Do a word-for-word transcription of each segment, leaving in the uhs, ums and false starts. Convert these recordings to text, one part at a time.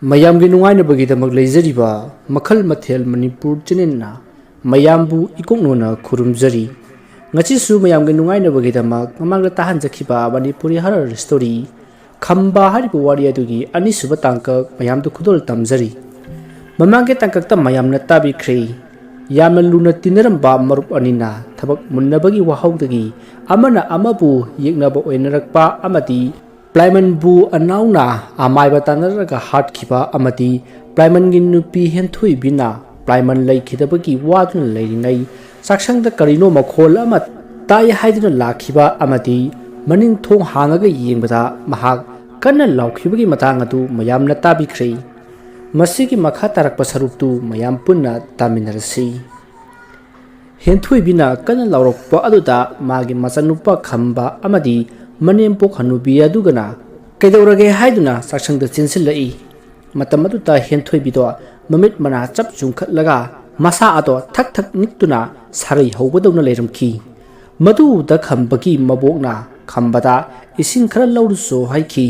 ꯃꯌꯥꯝꯒꯤ ꯅꯨꯡꯉꯥꯏꯅꯕꯒꯤꯗꯃꯛ ꯂꯩꯖꯔꯤꯕ ꯃꯈꯜ ꯃꯊꯦꯜ ꯃꯅꯤꯄꯨꯔ ꯆꯦꯅꯦꯜꯅ ꯃꯌꯥꯝꯕꯨ ꯏꯀꯣꯛꯅꯣꯅ ꯈꯨꯔꯨꯝꯖꯔꯤ꯫ ꯉꯁꯤꯁꯨ ꯃꯌꯥꯝꯒꯤ ꯅꯨꯡꯉꯥꯏꯅꯕꯒꯤꯗꯃꯛ ꯃꯃꯥꯡꯗ ꯇꯥꯍꯟꯖꯈꯤꯕ ꯃꯅꯤꯄꯨꯔꯤ ꯍꯔꯔ ꯁ꯭ꯇꯣꯔꯤ ꯈꯝꯕ ꯍꯥꯏꯔꯤꯕ ꯋꯥꯔꯤ ꯑꯗꯨꯒꯤ ꯑꯅꯤꯁꯨꯕ ꯇꯥꯡꯀꯛ ꯃꯌꯥꯝꯗ ꯈꯨꯗꯣꯜ ꯇꯝꯖꯔꯤ꯫ ꯃꯃꯥꯡꯒꯤ ꯇꯥꯡꯀꯛꯇ ꯃꯌꯥꯝꯅ ꯇꯥꯕꯤꯈ꯭ꯔꯦ꯫ ꯌꯥꯝꯅ ꯂꯨꯅ ꯇꯤꯟꯅꯔꯝꯕ ꯃꯔꯨꯞ ꯑꯅꯤꯅ ꯊꯕꯛ ꯃꯨꯟꯅꯕꯒꯤ ꯋꯥꯍꯧꯗꯒꯤ ꯑꯃꯅ ꯑꯃꯕꯨ ꯌꯦꯛꯅꯕ ꯑꯣꯏꯅꯔꯛꯄ ꯑꯃꯗꯤ ꯄ꯭ꯂꯥꯏꯃꯟꯕꯨ ꯑꯅꯥꯎꯅ ꯑꯃꯥꯏꯕ ꯇꯥꯟꯅꯔꯒ ꯍꯥꯠꯈꯤꯕ ꯑꯃꯗꯤ ꯄ꯭ꯂꯥꯏꯃꯟꯒꯤ ꯅꯨꯄꯤ ꯍꯦꯟꯊꯣꯏꯕꯤꯅ ꯄ꯭ꯂꯥꯏꯃꯟ ꯂꯩꯈꯤꯗꯕꯒꯤ ꯋꯥꯗꯨꯅ ꯂꯩꯔꯤꯉꯩ ꯆꯥꯛꯁꯪꯗ ꯀꯔꯤꯅꯣ ꯃꯈꯣꯜ ꯑꯃ ꯇꯥꯏ ꯍꯥꯏꯗꯨꯅ ꯂꯥꯛꯈꯤꯕ ꯑꯃꯗꯤ ꯃꯅꯤꯡ ꯊꯣꯡ ꯍꯥꯡꯉꯒ ꯌꯦꯡꯕꯗ ꯃꯍꯥꯛ ꯀꯟꯅ ꯂꯥꯎꯈꯤꯕꯒꯤ ꯃꯇꯥꯡ ꯑꯗꯨ ꯃꯌꯥꯝꯅ ꯇꯥꯕꯤꯈ꯭ꯔꯦ꯫ ꯃꯁꯤꯒꯤ ꯃꯈꯥ ꯇꯥꯔꯛꯄ ꯁꯔꯨꯛꯇꯨ ꯃꯌꯥꯝ ꯄꯨꯟꯅ ꯇꯥꯃꯤꯟꯅꯔꯁꯤ꯫ ꯍꯦꯟꯊꯣꯏꯕꯤꯅ ꯀꯟꯅ ꯂꯥꯎꯔꯛꯄ ꯑꯗꯨꯗ ꯃꯥꯒꯤ ꯃꯆꯥꯅꯨꯄꯥ ꯈꯝꯕ ꯑꯃꯗꯤ ꯃꯅꯦꯝꯄꯣꯛ ꯍꯅꯨꯕꯤ ꯑꯗꯨꯒꯅ ꯀꯩꯗꯧꯔꯒꯦ ꯍꯥꯏꯗꯨꯅ ꯆꯥꯛꯁꯪꯗ ꯆꯦꯟꯁꯤꯜꯂꯛꯏ꯫ ꯃꯇꯝ ꯑꯗꯨꯗ ꯍꯦꯟꯊꯣꯏꯕꯤꯗꯣ ꯃꯃꯤꯠ ꯃꯅꯥ ꯆꯞ ꯆꯨꯡꯈꯠꯂꯒ ꯃꯁꯥ ꯑꯗꯣ ꯊꯛ ꯊꯛ ꯅꯤꯛꯇꯨꯅ ꯁꯥꯔꯩ ꯍꯧꯕꯗꯧꯅ ꯂꯩꯔꯝꯈꯤ꯫ ꯃꯗꯨ ꯎꯕꯗ ꯈꯝꯕꯒꯤ ꯃꯕꯣꯛꯅ ꯈꯝꯕꯗ ꯏꯁꯤꯡ ꯈꯔ ꯂꯧꯔꯨꯆꯣ ꯍꯥꯏꯈꯤ꯫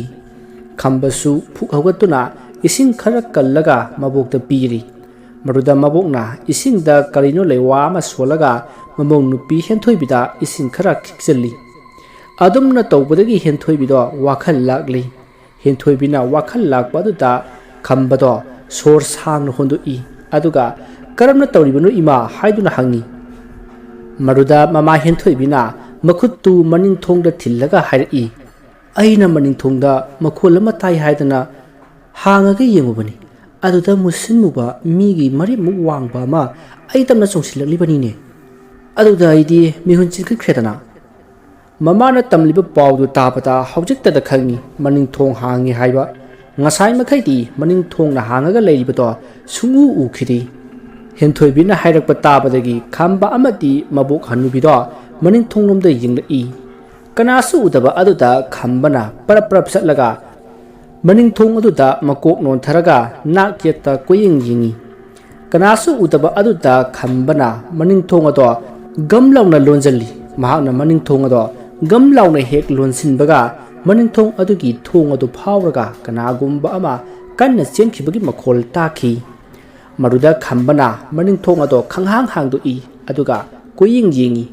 ꯈꯝꯕꯁꯨ ꯐꯨꯛ ꯍꯧꯒꯠꯇꯨꯅ ꯏꯁꯤꯡ ꯈꯔ ꯀꯜꯂꯒ ꯃꯕꯣꯛꯇ ꯄꯤꯔꯤ꯫ ꯃꯗꯨꯗ ꯃꯕꯣꯛꯅ ꯏꯁꯤꯡꯗ ꯀꯔꯤꯅꯣ ꯂꯩꯋꯥ ꯑꯃ ꯁꯣꯜꯂꯒ ꯃꯃꯧ ꯅꯨꯄꯤ ꯍꯦꯟꯊꯣꯏꯕꯤꯗ ꯏꯁꯤꯡ ꯈꯔ ꯈꯤꯛꯆꯜꯂꯤ꯫ ꯑꯗꯨꯝꯅ ꯇꯧꯕꯗꯒꯤ ꯍꯦꯟꯊꯣꯏꯕꯤꯗꯣ ꯋꯥꯈꯜ ꯂꯥꯛꯂꯤ꯫ ꯍꯦꯟꯊꯣꯏꯕꯤꯅ ꯋꯥꯈꯜ ꯂꯥꯛꯄ ꯑꯗꯨꯗ ꯈꯝꯕꯗꯣ ꯁꯣꯔ ꯁꯥꯡꯅ ꯍꯣꯟꯗꯣꯛꯏ꯫ ꯑꯗꯨꯒ "ꯀꯔꯝꯅ ꯇꯧꯔꯤꯕꯅꯣ ꯏꯃꯥ?" ꯍꯥꯏꯗꯨꯅ ꯍꯪꯉꯤ꯫ ꯃꯗꯨꯗ ꯃꯃꯥ ꯍꯦꯟꯊꯣꯏꯕꯤꯅ ꯃꯈꯨꯠꯇꯨ ꯃꯅꯤꯡ ꯊꯣꯡꯗ ꯊꯤꯜꯂꯒ ꯍꯥꯏꯔꯛꯏ, "ꯑꯩꯅ ꯃꯅꯤꯡ ꯊꯣꯡꯗ ꯃꯈꯣꯜ ꯑꯃ ꯇꯥꯏ ꯍꯥꯏꯗꯅ ꯍꯥꯡꯉꯒ ꯌꯦꯡꯉꯨꯕꯅꯤ꯫ ꯑꯗꯨꯗ ꯃꯨꯁꯤꯟ ꯃꯨꯕ ꯃꯤꯒꯤ ꯃꯔꯤꯃꯨꯛ ꯋꯥꯡꯕ ꯑꯃ ꯑꯩ ꯇꯝꯅ ꯆꯣꯡꯁꯤꯜꯂꯛꯂꯤꯕꯅꯤꯅꯦ꯫ ꯑꯗꯨꯗ ꯑꯩꯗꯤ ꯃꯤꯍꯨꯟ ꯆꯤꯟꯈꯠꯈ꯭ꯔꯦꯗꯅ꯫" ꯃꯃꯥꯅ ꯇꯝꯂꯤꯕ ꯄꯥꯎꯗꯨ ꯇꯥꯕꯗ ꯍꯧꯖꯤꯛꯇꯗ ꯈꯪꯉꯤ ꯃꯅꯤꯡ ꯊꯣꯡ ꯍꯥꯡꯉꯤ ꯍꯥꯏꯕ꯫ ꯉꯁꯥꯏ ꯃꯈꯩꯗꯤ ꯃꯅꯤꯡ ꯊꯣꯡꯅ ꯍꯥꯡꯉꯒ ꯂꯩꯔꯤꯕꯗꯣ ꯁꯨꯡꯎ ꯎꯈꯤꯗꯦ꯫ ꯍꯦꯟꯊꯣꯏꯕꯤꯅ ꯍꯥꯏꯔꯛꯄ ꯇꯥꯕꯗꯒꯤ ꯈꯝꯕ ꯑꯃꯗꯤ ꯃꯕꯣꯛ ꯍꯅꯨꯕꯤꯗꯣ ꯃꯅꯤꯡ ꯊꯣꯡꯂꯣꯝꯗ ꯌꯦꯡꯂꯛꯏ꯫ ꯀꯅꯥꯁꯨ ꯎꯗꯕ ꯑꯗꯨꯗ ꯈꯝꯕꯅ ꯄꯔꯞ ꯄꯔꯞ ꯆꯠꯂꯒ ꯃꯅꯤꯡ ꯊꯣꯡ ꯑꯗꯨꯗ ꯃꯀꯣꯛ ꯅꯣꯟꯊꯔꯒ ꯅꯥꯛ ꯌꯦꯠꯇ ꯀꯣꯏꯌꯦꯡ ꯌꯦꯡꯉꯤ꯫ ꯀꯅꯥꯁꯨ ꯎꯗꯕ ꯑꯗꯨꯗ ꯈꯝꯕꯅ ꯃꯅꯤꯡ ꯊꯣꯡ ꯑꯗꯣ ꯒꯝ ꯂꯥꯎꯅ ꯂꯣꯟꯁꯤꯜꯂꯤ꯫ ꯃꯍꯥꯛꯅ ꯃꯅꯤꯡ ꯊꯣꯡ ꯑꯗꯣ ꯒꯝ ꯂꯥꯎꯅ ꯍꯦꯛ ꯂꯣꯟꯁꯤꯟꯕꯒ ꯃꯅꯤꯡ ꯊꯣꯡ ꯑꯗꯨꯒꯤ ꯊꯣꯡ ꯑꯗꯨ ꯐꯥꯎꯔꯒ ꯀꯅꯥꯒꯨꯝꯕ ꯑꯃ ꯀꯟꯅ ꯆꯦꯟꯈꯤꯕꯒꯤ ꯃꯈꯣꯜ ꯇꯥꯈꯤ꯫ ꯃꯗꯨꯗ ꯈꯝꯕꯅ ꯃꯅꯤꯡꯊꯣꯡ ꯑꯗꯣ ꯈꯪꯍꯥꯡ ꯍꯥꯡꯗꯣꯛꯏ, ꯑꯗꯨꯒ ꯀꯣꯏꯌꯦꯡ ꯌꯦꯡꯉꯤ꯫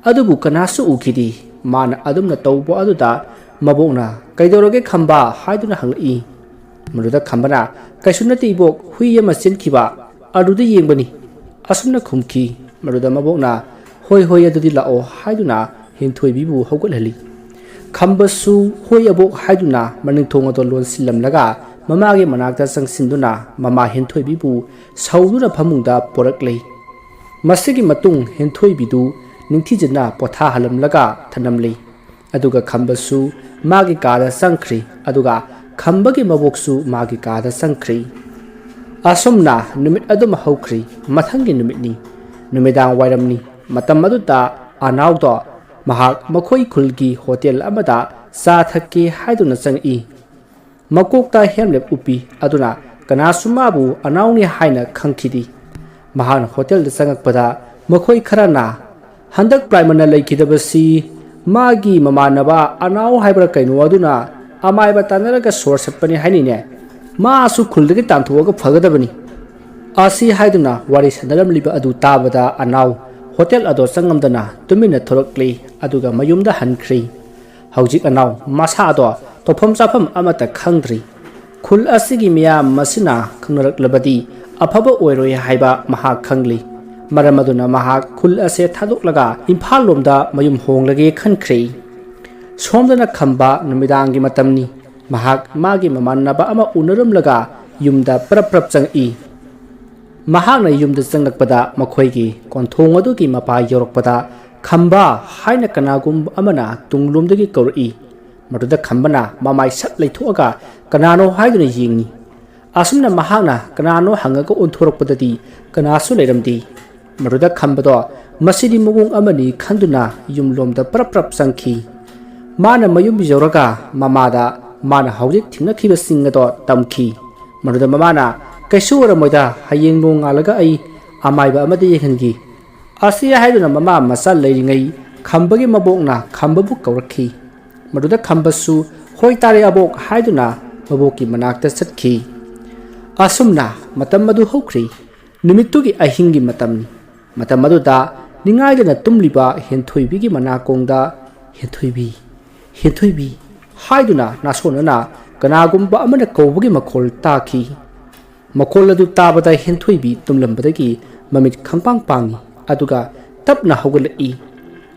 ꯑꯗꯨꯕꯨ ꯀꯅꯥꯁꯨ ꯎꯈꯤꯗꯦ꯫ ꯃꯥꯅ ꯑꯗꯨꯝꯅ ꯇꯧꯕ ꯑꯗꯨꯗ ꯃꯕꯣꯛꯅ "ꯀꯩꯗꯧꯔꯒꯦ ꯈꯝꯕ?" ꯍꯥꯏꯗꯨꯅ ꯍꯪꯂꯛꯏ꯫ ꯃꯗꯨꯗ ꯈꯝꯕꯅ "ꯀꯩꯁꯨ ꯅꯠꯇꯦ ꯏꯕꯣꯛ, ꯍꯨꯏ ꯑꯃ ꯆꯦꯟꯈꯤꯕ, ꯑꯗꯨꯗ ꯌꯦꯡꯕꯅꯤ" ꯑꯁꯨꯝꯅ ꯈꯨꯝꯈꯤ꯫ ꯃꯗꯨꯗ ꯃꯕꯣꯛꯅ "ꯍꯣꯏ ꯍꯣꯏ, ꯑꯗꯨꯗꯤ ꯂꯥꯛꯑꯣ" ꯍꯥꯏꯗꯨꯅ ꯍꯦꯟꯊꯣꯏꯕꯤꯕꯨ ꯍꯧꯒꯠꯍꯜꯂꯤ꯫ ꯈꯝꯕꯁꯨ "ꯍꯣꯏ ꯑꯕꯣꯛ" ꯍꯥꯏꯗꯨꯅ ꯃꯅꯤꯡꯊꯣꯡ ꯑꯗꯣ ꯂꯣꯟꯁꯤꯜꯂꯝꯂꯒ ꯃꯃꯥꯒꯤ ꯃꯅꯥꯛꯇ ꯆꯪꯁꯤꯟꯗꯨꯅ ꯃꯃꯥ ꯍꯦꯟꯊꯣꯏꯕꯤꯕꯨ ꯁꯧꯗꯨꯅ ꯐꯃꯨꯡꯗ ꯄꯣꯔꯛꯂꯦ꯫ ꯃꯁꯤꯒꯤ ꯃꯇꯨꯡ ꯍꯦꯟꯊꯣꯏꯕꯤꯗꯨ ꯅꯤꯡꯊꯤꯖꯅ ꯄꯣꯊꯥꯍꯜꯂꯝꯂꯒ ꯊꯅꯝꯂꯦ꯫ ꯑꯗꯨꯒ ꯈꯝꯕꯁꯨ ꯃꯥꯒꯤ ꯀꯥꯗ ꯆꯪꯈ꯭ꯔꯦ, ꯑꯗꯨꯒ ꯈꯝꯕꯒꯤ ꯃꯕꯣꯛꯁꯨ ꯃꯥꯒꯤ ꯀꯥꯗ ꯆꯪꯈ꯭ꯔꯦ꯫ ꯑꯁꯨꯝꯅ ꯅꯨꯃꯤꯠ ꯑꯗꯨꯃ ꯍꯧꯈ꯭ꯔꯦ꯫ ꯃꯊꯪꯒꯤ ꯅꯨꯃꯤꯠꯅꯤ꯫ ꯅꯨꯃꯤꯗꯥꯡ ꯋꯥꯏꯔꯝꯅꯤ꯫ ꯃꯇꯝ ꯑꯗꯨꯗ ꯑꯅꯥꯎꯗꯣ ꯃꯍꯥꯛ ꯃꯈꯣꯏ ꯈꯨꯜꯒꯤ ꯍꯣꯇꯦꯜ ꯑꯃꯗ ꯆꯥ ꯊꯛꯀꯦ ꯍꯥꯏꯗꯨꯅ ꯆꯪꯉꯛꯏ꯫ ꯃꯀꯣꯛꯇ ꯍꯦꯜꯃꯦꯠ ꯎꯞꯄꯤ, ꯑꯗꯨꯅ ꯀꯅꯥꯁꯨ ꯃꯥꯕꯨ ꯑꯅꯥꯎꯅꯤ ꯍꯥꯏꯅ ꯈꯪꯈꯤꯗꯦ꯫ ꯃꯍꯥꯛꯅ ꯍꯣꯇꯦꯜꯗ ꯆꯪꯉꯛꯄꯗ ꯃꯈꯣꯏ ꯈꯔꯅ "ꯍꯟꯗꯛ ꯄ꯭ꯔꯥꯏꯃꯅ ꯂꯩꯈꯤꯗꯕꯁꯤ ꯃꯥꯒꯤ ꯃꯃꯥꯟꯅꯕ ꯑꯅꯥꯎ ꯍꯥꯏꯕ꯭ꯔꯥ ꯀꯩꯅꯣ ꯑꯗꯨꯅ ꯑꯃꯥꯏꯕ ꯇꯥꯟꯅꯔꯒ ꯁꯣꯔ ꯁꯠꯄꯅꯤ ꯍꯥꯏꯅꯤꯅꯦ꯫ ꯃꯥꯁꯨ ꯈꯨꯜꯗꯒꯤ ꯇꯥꯟꯊꯣꯛꯑꯒ ꯐꯒꯗꯕꯅꯤ" ꯑꯁꯤ ꯍꯥꯏꯗꯨꯅ ꯋꯥꯔꯤ ꯁꯥꯟꯅꯔꯝꯂꯤꯕ ꯑꯗꯨ ꯇꯥꯕꯗ ꯑꯅꯥꯎ ꯍꯣꯇꯦꯜ ꯑꯗꯣ ꯆꯪꯉꯝꯗꯅ ꯇꯨꯃꯤꯟꯅ ꯊꯣꯔꯛꯂꯦ, ꯑꯗꯨꯒ ꯃꯌꯨꯝꯗ ꯍꯟꯈ꯭ꯔꯦ꯫ ꯍꯧꯖꯤꯛ ꯑꯅꯥꯎ ꯃꯁꯥꯗꯣ ꯇꯧꯐꯝ ꯆꯥꯐꯝ ꯑꯃꯠꯇ ꯈꯪꯗ꯭ꯔꯤ꯫ ꯈꯨꯜ ꯑꯁꯤꯒꯤ ꯃꯤꯌꯥꯝ ꯑꯁꯤꯅ ꯈꯪꯅꯔꯛꯂꯕꯗꯤ ꯑꯐꯕ ꯑꯣꯏꯔꯣꯏ ꯍꯥꯏꯕ ꯃꯍꯥꯛ ꯈꯪꯂꯤ꯫ ꯃꯔꯝ ꯑꯗꯨꯅ ꯃꯍꯥꯛ ꯈꯨꯜ ꯑꯁꯦ ꯊꯥꯗꯣꯛꯂꯒ ꯏꯝꯐꯥꯜ ꯂꯣꯝꯗ ꯃꯌꯨꯝ ꯍꯣꯡꯂꯒꯦ ꯈꯟꯈ꯭ꯔꯦ꯫ ꯁꯣꯝꯗꯅ ꯈꯝꯕ ꯅꯨꯃꯤꯗꯥꯡꯒꯤ ꯃꯇꯝꯅꯤ꯫ ꯃꯍꯥꯛ ꯃꯥꯒꯤ ꯃꯃꯥꯟꯅꯕ ꯑꯃ ꯎꯅꯔꯝꯂꯒ ꯌꯨꯝꯗ ꯄ꯭ꯔꯞ ꯄ꯭ꯔꯞ ꯆꯪꯉꯛꯏ꯫ ꯃꯍꯥꯛꯅ ꯌꯨꯝꯗ ꯆꯪꯂꯛꯄꯗ ꯃꯈꯣꯏꯒꯤ ꯀꯣꯟꯊꯣꯡ ꯑꯗꯨꯒꯤ ꯃꯄꯥ ꯌꯧꯔꯛꯄꯗ "ꯈꯝꯕ" ꯍꯥꯏꯅ ꯀꯅꯥꯒꯨꯝꯕ ꯑꯃꯅ ꯇꯨꯡꯂꯣꯝꯗꯒꯤ ꯀꯧꯔꯛꯏ꯫ ꯃꯗꯨꯗ ꯈꯝꯕꯅ ꯃꯃꯥꯏ ꯁꯠ ꯂꯩꯊꯣꯛꯑꯒ "ꯀꯅꯥꯅꯣ?" ꯍꯥꯏꯗꯨꯅ ꯌꯦꯡꯉꯤ꯫ ꯑꯁꯨꯝꯅ ꯃꯍꯥꯛꯅ "ꯀꯅꯥꯅꯣ?" ꯍꯪꯉꯒ ꯑꯣꯟꯊꯣꯔꯛꯄꯗꯗꯤ ꯀꯅꯥꯁꯨ ꯂꯩꯔꯝꯗꯦ꯫ ꯃꯗꯨꯗ ꯈꯝꯕꯗꯣ "ꯃꯁꯤꯗꯤ ꯃꯑꯣꯡ ꯑꯃꯅꯤ" ꯈꯟꯗꯨꯅ ꯌꯨꯝꯂꯣꯝꯗ ꯄ꯭ꯔꯞ ꯄ꯭ꯔꯞ ꯆꯪꯈꯤ꯫ ꯃꯥꯅ ꯃꯌꯨꯝ ꯌꯧꯔꯒ ꯃꯃꯥꯗ ꯃꯥꯅ ꯍꯧꯖꯤꯛ ꯊꯦꯡꯅꯈꯤꯕꯁꯤꯡ ꯑꯗꯣ ꯇꯝꯈꯤ꯫ ꯃꯗꯨꯗ ꯃꯃꯥꯅ "ꯀꯩꯁꯨ ꯑꯣꯏꯔꯝꯃꯣꯏꯗ, ꯍꯌꯦꯡ ꯅꯣꯡꯉꯥꯜꯂꯒ ꯑꯩ ꯑꯃꯥꯏꯕ ꯑꯃꯗ ꯌꯦꯡꯍꯟꯒꯦ" ꯑꯁꯤ ꯍꯥꯏꯗꯨꯅ ꯃꯃꯥ ꯃꯆꯥ ꯂꯩꯔꯤꯉꯩ ꯈꯝꯕꯒꯤ ꯃꯕꯣꯛꯅ ꯈꯝꯕꯕꯨ ꯀꯧꯔꯛꯈꯤ꯫ ꯃꯗꯨꯗ ꯈꯝꯕꯁꯨ "ꯍꯣꯏ ꯇꯥꯔꯦ ꯑꯕꯣꯛ" ꯍꯥꯏꯗꯨꯅ ꯃꯕꯣꯛꯀꯤ ꯃꯅꯥꯛꯇ ꯆꯠꯈꯤ꯫ ꯑꯁꯨꯝꯅ ꯃꯇꯝ ꯑꯗꯨ ꯍꯧꯈ꯭ꯔꯤ꯫ ꯅꯨꯃꯤꯠꯇꯨꯒꯤ ꯑꯍꯤꯡꯒꯤ ꯃꯇꯝꯅꯤ꯫ ꯃꯇꯝ ꯑꯗꯨꯗ ꯅꯤꯡꯉꯥꯏꯗꯅ ꯇꯨꯝꯂꯤꯕ ꯍꯦꯟꯊꯣꯏꯕꯤꯒꯤ ꯃꯅꯥꯀꯣꯡꯗ "ꯍꯦꯟꯊꯣꯏꯕꯤ, ꯍꯦꯟꯊꯣꯏꯕꯤ" ꯍꯥꯏꯗꯨꯅ ꯅꯥꯁꯣꯟꯅꯅ ꯀꯅꯥꯒꯨꯝꯕ ꯑꯃꯅ ꯀꯧꯕꯒꯤ ꯃꯈꯣꯜ ꯇꯥꯈꯤ꯫ ꯃꯈꯣꯜ ꯑꯗꯨ ꯇꯥꯕꯗ ꯍꯦꯟꯊꯣꯏꯕꯤ ꯇꯨꯝꯂꯝꯕꯗꯒꯤ ꯃꯃꯤꯠ ꯈꯪꯄꯥꯡ ꯄꯥꯡꯏ, ꯑꯗꯨꯒ ꯇꯞꯅ ꯍꯧꯒꯠꯂꯛꯏ꯫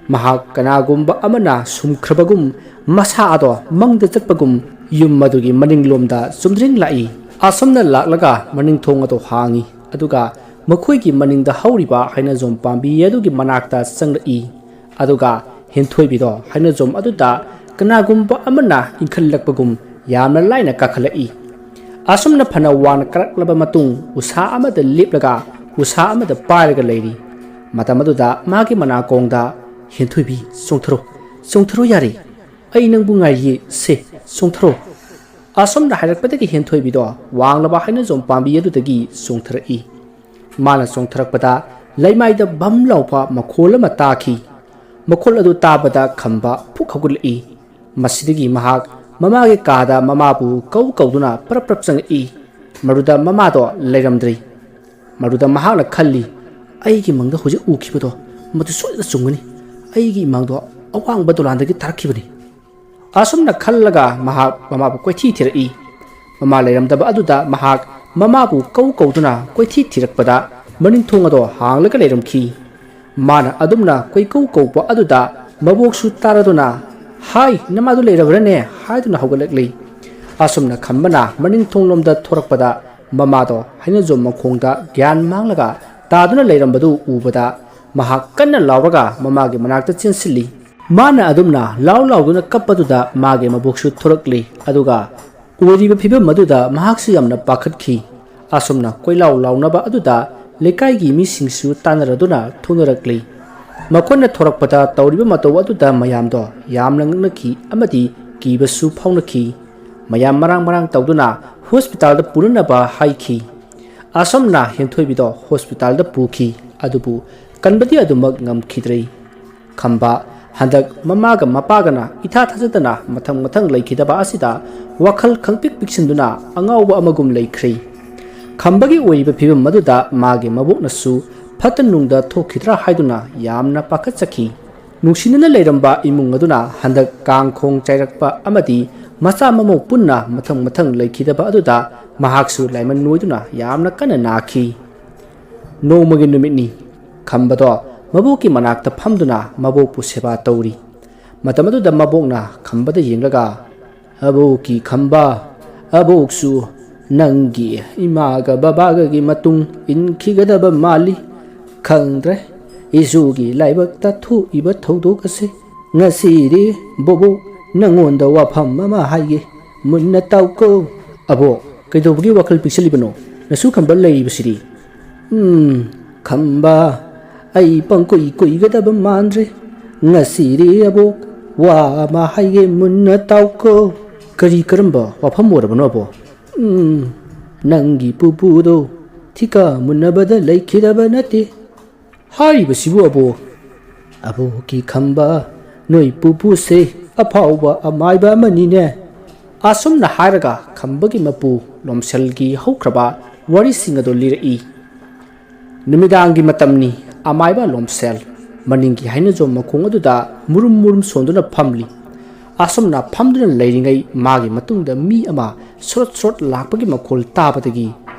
ꯃꯍꯥꯛ ꯀꯅꯥꯒꯨꯝꯕ ꯑꯃꯅ ꯁꯨꯝꯈ꯭ꯔꯕꯒꯨꯝ, ꯃꯁꯥ ꯑꯗꯣ ꯃꯪꯗ ꯆꯠꯄꯒꯨꯝ, ꯌꯨꯝ ꯑꯗꯨꯒꯤ ꯃꯅꯤꯡꯂꯣꯝꯗ ꯆꯨꯝꯗ꯭ꯔꯤꯡ ꯂꯥꯛꯏ꯫ ꯑꯁꯨꯝꯅ ꯂꯥꯛꯂꯒ ꯃꯅꯤꯡ ꯊꯣꯡ ꯑꯗꯨ ꯍꯥꯡꯏ, ꯑꯗꯨꯒ ꯃꯈꯣꯏꯒꯤ ꯃꯅꯤꯡꯗ ꯍꯧꯔꯤꯕ ꯍꯩꯅꯧꯖꯣꯝ ꯄꯥꯝꯕꯤ ꯑꯗꯨꯒꯤ ꯃꯅꯥꯛꯇ ꯆꯪꯂꯛꯏ꯫ ꯑꯗꯨꯒ ꯍꯦꯟꯊꯣꯏꯕꯤꯗꯣ ꯍꯩꯅꯧꯖꯣꯝ ꯑꯗꯨꯗ ꯀꯅꯥꯒꯨꯝꯕ ꯑꯃꯅ ꯏꯟꯈꯠꯂꯛꯄꯒꯨꯝ ꯌꯥꯝꯅ ꯂꯥꯏꯅ ꯀꯥꯈꯠꯂꯛꯏ꯫ ꯑꯁꯨꯝꯅ ꯐꯅ ꯋꯥꯅ ꯀꯥꯔꯛꯂꯕ ꯃꯇꯨꯡ, ꯎꯁꯥ ꯑꯃꯗ ꯂꯦꯞꯂꯒ ꯎꯁꯥ ꯑꯃꯗ ꯄꯥꯏꯔꯒ ꯂꯩꯔꯤ꯫ ꯃꯇꯝ ꯑꯗꯨꯗ ꯃꯥꯒꯤ ꯃꯅꯥꯀꯣꯡꯗ, "ꯍꯦꯟꯊꯣꯏꯕꯤ, ꯆꯣꯡꯊꯔꯣ, ꯆꯣꯡꯊꯔꯣ ꯌꯥꯔꯦ꯫ ꯑꯩ ꯅꯪꯕꯨ ꯉꯥꯏꯔꯤꯌꯦ, ꯁꯦ, ꯆꯣꯡꯊꯔꯣ"꯫ ꯑꯁꯨꯝꯅ ꯍꯥꯏꯔꯛꯄꯗꯒꯤ ꯍꯦꯟꯊꯣꯏꯕꯤꯗꯣ ꯋꯥꯡꯂꯕ ꯍꯩꯅꯧꯖꯣꯝ ꯄꯥꯝꯕꯤ ꯑꯗꯨꯗꯒꯤ ꯆꯣꯡꯊꯔꯛꯏ꯫ ꯃꯥꯅ ꯆꯣꯡꯊꯔꯛꯄꯗ ꯂꯩꯃꯥꯏꯗ ꯚꯝ ꯂꯥꯎꯕ ꯃꯈꯣꯜ ꯑꯃ ꯇꯥꯈꯤ꯫ ꯃꯈꯣꯜ ꯑꯗꯨ ꯇꯥꯕꯗ ꯈꯝꯕ ꯐꯨꯛ ꯍꯧꯒꯠꯂꯛꯏ꯫ ꯃꯁꯤꯗꯒꯤ ꯃꯍꯥꯛ ꯃꯃꯥꯒꯤ ꯀꯥꯗ ꯃꯃꯥꯕꯨ ꯀꯧ ꯀꯧꯗꯨꯅ ꯄ꯭ꯔꯞ ꯄ꯭ꯔꯞ ꯆꯪꯉꯛꯏ꯫ ꯃꯗꯨꯗ ꯃꯃꯥꯗꯣ ꯂꯩꯔꯝꯗ꯭ꯔꯦ꯫ ꯃꯗꯨꯗ ꯃꯍꯥꯛꯅ ꯈꯜꯂꯤ, "ꯑꯩꯒꯤ ꯃꯪꯗ ꯍꯧꯖꯤꯛ ꯎꯈꯤꯕꯗꯣ ꯃꯗꯨ ꯁꯣꯏꯗꯅ ꯆꯨꯝꯒꯅꯤ꯫ ꯑꯩꯒꯤ ꯏꯃꯥꯡꯗꯣ ꯑꯋꯥꯡꯕ ꯗꯣꯂꯥꯟꯗꯒꯤ ꯇꯥꯔꯛꯈꯤꯕꯅꯤ"꯫ ꯑꯁꯨꯝꯅ ꯈꯜꯂꯒ ꯃꯍꯥꯛ ꯃꯃꯥꯕꯨ ꯀꯣꯏꯊꯤ ꯊꯤꯔꯛꯏ꯫ ꯃꯃꯥ ꯂꯩꯔꯝꯗꯕ ꯑꯗꯨꯗ ꯃꯍꯥꯛ ꯃꯃꯥꯕꯨ ꯀꯧ ꯀꯧꯗꯨꯅ ꯀꯣꯏꯊꯤ ꯊꯤꯔꯛꯄꯗ ꯃꯅꯤꯡ ꯊꯣꯡ ꯑꯗꯣ ꯍꯥꯡꯂꯒ ꯂꯩꯔꯝꯈꯤ꯫ ꯃꯥꯅ ꯑꯗꯨꯝꯅ ꯀꯣꯏꯀꯧ ꯀꯧꯕ ꯑꯗꯨꯗ ꯃꯕꯣꯛꯁꯨ ꯇꯥꯔꯗꯨꯅ, "ꯍꯥꯏ, ꯅꯃꯥꯗꯨ ꯂꯩꯔꯕ꯭ꯔꯅꯦ?" ꯍꯥꯏꯗꯨꯅ ꯍꯧꯒꯠꯂꯛꯂꯤ꯫ ꯑꯁꯨꯝꯅ ꯈꯝꯕꯅ ꯃꯅꯤꯡ ꯊꯣꯡꯂꯣꯝꯗ ꯊꯣꯔꯛꯄꯗ ꯃꯃꯥꯗꯣ ꯍꯩꯅꯧꯖꯣꯝ ꯃꯈꯣꯡꯗ ꯒ꯭ꯌꯥꯟ ꯃꯥꯡꯂꯒ ꯇꯥꯗꯨꯅ ꯂꯩꯔꯝꯕꯗꯨ ꯎꯕꯗ ꯃꯍꯥꯛ ꯀꯟꯅ ꯂꯥꯎꯔꯒ ꯃꯃꯥꯒꯤ ꯃꯅꯥꯛꯇ ꯆꯦꯟꯁꯤꯜꯂꯤ꯫ ꯃꯥꯅ ꯑꯗꯨꯝꯅ ꯂꯥꯎ ꯂꯥꯎꯗꯨꯅ ꯀꯞꯄꯗꯨꯗ ꯃꯥꯒꯤ ꯃꯕꯣꯛꯁꯨ ꯊꯣꯔꯛꯂꯤ꯫ ꯑꯗꯨꯒ ꯎꯔꯤꯕ ꯐꯤꯚꯝ ꯑꯗꯨꯗ ꯃꯍꯥꯛꯁꯨ ꯌꯥꯝꯅ ꯄꯥꯈꯠꯈꯤ꯫ ꯑꯁꯨꯝꯅ ꯀꯣꯏꯂꯥꯎ ꯂꯥꯎꯅꯕ ꯑꯗꯨꯗ ꯂꯩꯀꯥꯏꯒꯤ ꯃꯤꯁꯤꯡꯁꯨ ꯇꯥꯟꯅꯔꯗꯨꯅ ꯊꯣꯛꯅꯔꯛꯂꯤ꯫ ꯃꯈꯣꯏꯅ ꯊꯣꯔꯛꯄꯗ ꯇꯧꯔꯤꯕ ꯃꯇꯧ ꯑꯗꯨꯗ ꯃꯌꯥꯝꯗꯣ ꯌꯥꯝꯅ ꯉꯛꯅꯈꯤ ꯑꯃꯗꯤ ꯀꯤꯕꯁꯨ ꯐꯥꯎꯅꯈꯤ꯫ ꯃꯌꯥꯝ ꯃꯔꯥꯡ ꯃꯔꯥꯡ ꯇꯧꯗꯨꯅ ꯍꯣꯁꯄꯤꯇꯥꯜꯗ ꯄꯨꯅꯅꯕ ꯍꯥꯏꯈꯤ꯫ ꯑꯁꯨꯝꯅ ꯍꯦꯟꯊꯣꯏꯕꯤꯗꯣ ꯍꯣꯁꯄꯤꯇꯥꯜꯗ ꯄꯨꯈꯤ, ꯑꯗꯨꯕꯨ ꯀꯟꯕꯗꯤ ꯑꯗꯨꯃꯛ ꯉꯝꯈꯤꯗ꯭ꯔꯦ꯫ ꯈꯝꯕ ꯍꯟꯗꯛ ꯃꯃꯥꯒ ꯃꯄꯥꯒꯅ ꯏꯊꯥ ꯊꯥꯖꯗꯅ ꯃꯊꯪ ꯃꯊꯪ ꯂꯩꯈꯤꯗꯕ ꯑꯁꯤꯗ ꯋꯥꯈꯜ ꯈꯪꯄꯤꯛ ꯄꯤꯛꯁꯤꯟꯗꯨꯅ ꯑꯉꯥꯎꯕ ꯑꯃꯒꯨꯝ ꯂꯩꯈ꯭ꯔꯦ꯫ ꯈꯝꯕꯒꯤ ꯑꯣꯏꯔꯤꯕ ꯐꯤꯕꯝ ꯑꯗꯨꯗ ꯃꯥꯒꯤ ꯃꯕꯣꯛꯅꯁꯨ ꯐꯠꯇ ꯅꯨꯡꯗ ꯊꯣꯛꯈꯤꯗ꯭ꯔꯥ ꯍꯥꯏꯗꯨꯅ ꯌꯥꯝꯅ ꯄꯥꯈꯠꯆꯈꯤ꯫ ꯅꯨꯡꯁꯤꯅꯅ ꯂꯩꯔꯝꯕ ꯏꯃꯨꯡ ꯑꯗꯨꯅ ꯍꯟꯗꯛ ꯀꯥꯡ ꯈꯣꯡ ꯆꯥꯏꯔꯛꯄ ꯑꯃꯗꯤ ꯃꯆꯥ ꯃꯃꯧ ꯄꯨꯟꯅ ꯃꯊꯪ ꯃꯊꯪ ꯂꯩꯈꯤꯗꯕ ꯑꯗꯨꯗ ꯃꯍꯥꯛꯁꯨ ꯂꯥꯏꯃꯟ ꯅꯣꯏꯗꯨꯅ ꯌꯥꯝꯅ ꯀꯟꯅ ꯅꯥꯈꯤ꯫ ꯅꯣꯡꯃꯒꯤ ꯅꯨꯃꯤꯠꯅꯤ꯫ ꯈꯝꯕꯗꯣ ꯃꯕꯣꯛꯀꯤ ꯃꯅꯥꯛꯇ ꯐꯝꯗꯨꯅ ꯃꯕꯣꯛꯄꯨ ꯁꯦꯕꯥ ꯇꯧꯔꯤ꯫ ꯃꯇꯝ ꯑꯗꯨꯗ ꯃꯕꯣꯛꯅ ꯈꯝꯕꯗ ꯌꯦꯡꯂꯒ, "ꯑꯕꯣꯛꯀꯤ ꯈꯝꯕ, ꯑꯕꯣꯛꯁꯨ ꯅꯪꯒꯤ ꯏꯃꯥꯒ ꯕꯕꯥꯒꯒꯤ ꯃꯇꯨꯡ ꯏꯟꯈꯤꯒꯗꯕ ꯃꯥꯜꯂꯤ꯫ ꯈꯪꯗ꯭ꯔꯦ, ꯏꯁꯨꯒꯤ ꯂꯥꯏꯕꯛꯇ ꯊꯣꯛꯏꯕ ꯊꯧꯗꯣꯛ ꯑꯁꯤ꯫ ꯉꯁꯤꯗꯤ ꯕꯣꯕꯣꯛ ꯅꯪꯉꯣꯟꯗ ꯋꯥꯐꯝ ꯑꯃ ꯍꯥꯏꯒꯦ, ꯃꯨꯟꯅ ꯇꯥꯎꯀꯣ꯫" "ꯑꯕꯣꯛ, ꯀꯩꯗꯧꯕꯒꯤ ꯋꯥꯈꯜ ꯄꯤꯛꯁꯜꯂꯤꯕꯅꯣ? ꯅꯁꯨ ꯈꯝꯕ ꯂꯩꯔꯤꯕꯁꯤꯗꯤ?" "ꯎꯝ, ꯈꯝꯕ, ꯑꯩ ꯄꯪꯀꯨꯏ ꯀꯨꯏꯒꯗꯕ ꯃꯥꯟꯗ꯭ꯔꯦ꯫ ꯉꯁꯤꯗꯤ ꯑꯕꯣꯛ, ꯋꯥ ꯑꯃ ꯍꯥꯏꯒꯦ, ꯃꯨꯟꯅ ꯇꯥꯎꯀꯣ꯫" "ꯀꯔꯤ, ꯀꯔꯝꯕ ꯋꯥꯐꯝ ꯑꯣꯏꯔꯕꯅꯣ, ꯑꯕꯣꯛ?" "ꯎꯝ, ꯅꯪꯒꯤ ꯄꯨꯄꯨꯗꯣ ꯊꯤꯀꯥ ꯃꯨꯟꯅꯕꯗ ꯂꯩꯈꯤꯗꯕ ꯅꯠꯇꯦ꯫" "ꯍꯥꯏꯔꯤꯕꯁꯤꯕꯨ, ꯑꯕꯣꯛ?" "ꯑꯕꯣꯛꯀꯤ ꯈꯝꯕ, ꯅꯣꯏ ꯄꯨꯄꯨꯁꯦ ꯑꯐꯥꯎꯕ ꯑꯃꯥꯏꯕ ꯑꯃꯅꯤꯅꯦ꯫" ꯑꯁꯨꯝꯅ ꯍꯥꯏꯔꯒ ꯈꯝꯕꯒꯤ ꯃꯄꯨ ꯂꯣꯝꯁꯦꯜꯒꯤ ꯍꯧꯈ꯭ꯔꯕ ꯋꯥꯔꯤꯁꯤꯡ ꯑꯗꯨ ꯂꯤꯔꯛꯏ꯫ ꯅꯨꯃꯤꯗꯥꯡꯒꯤ ꯃꯇꯝꯅꯤ꯫ ꯑꯃꯥꯏꯕ ꯂꯣꯝꯁꯦꯜ ꯃꯅꯤꯡꯒꯤ ꯍꯩꯅꯧꯖꯣꯝ ꯃꯈꯣꯡ ꯑꯗꯨꯗ ꯃꯨꯔꯨꯝ ꯃꯨꯔꯨꯝ ꯁꯣꯟꯗꯨꯅ ꯐꯝꯂꯤ꯫ ꯑꯁꯨꯝꯅ ꯐꯝꯗꯨꯅ ꯂꯩꯔꯤꯉꯩ ꯃꯥꯒꯤ ꯃꯇꯨꯡꯗ ꯃꯤ ꯑꯃ ꯁꯣꯔꯣꯠ ꯁꯣꯔꯣꯠ ꯂꯥꯛꯄꯒꯤ ꯃꯈꯣꯜ ꯇꯥꯕꯗꯒꯤ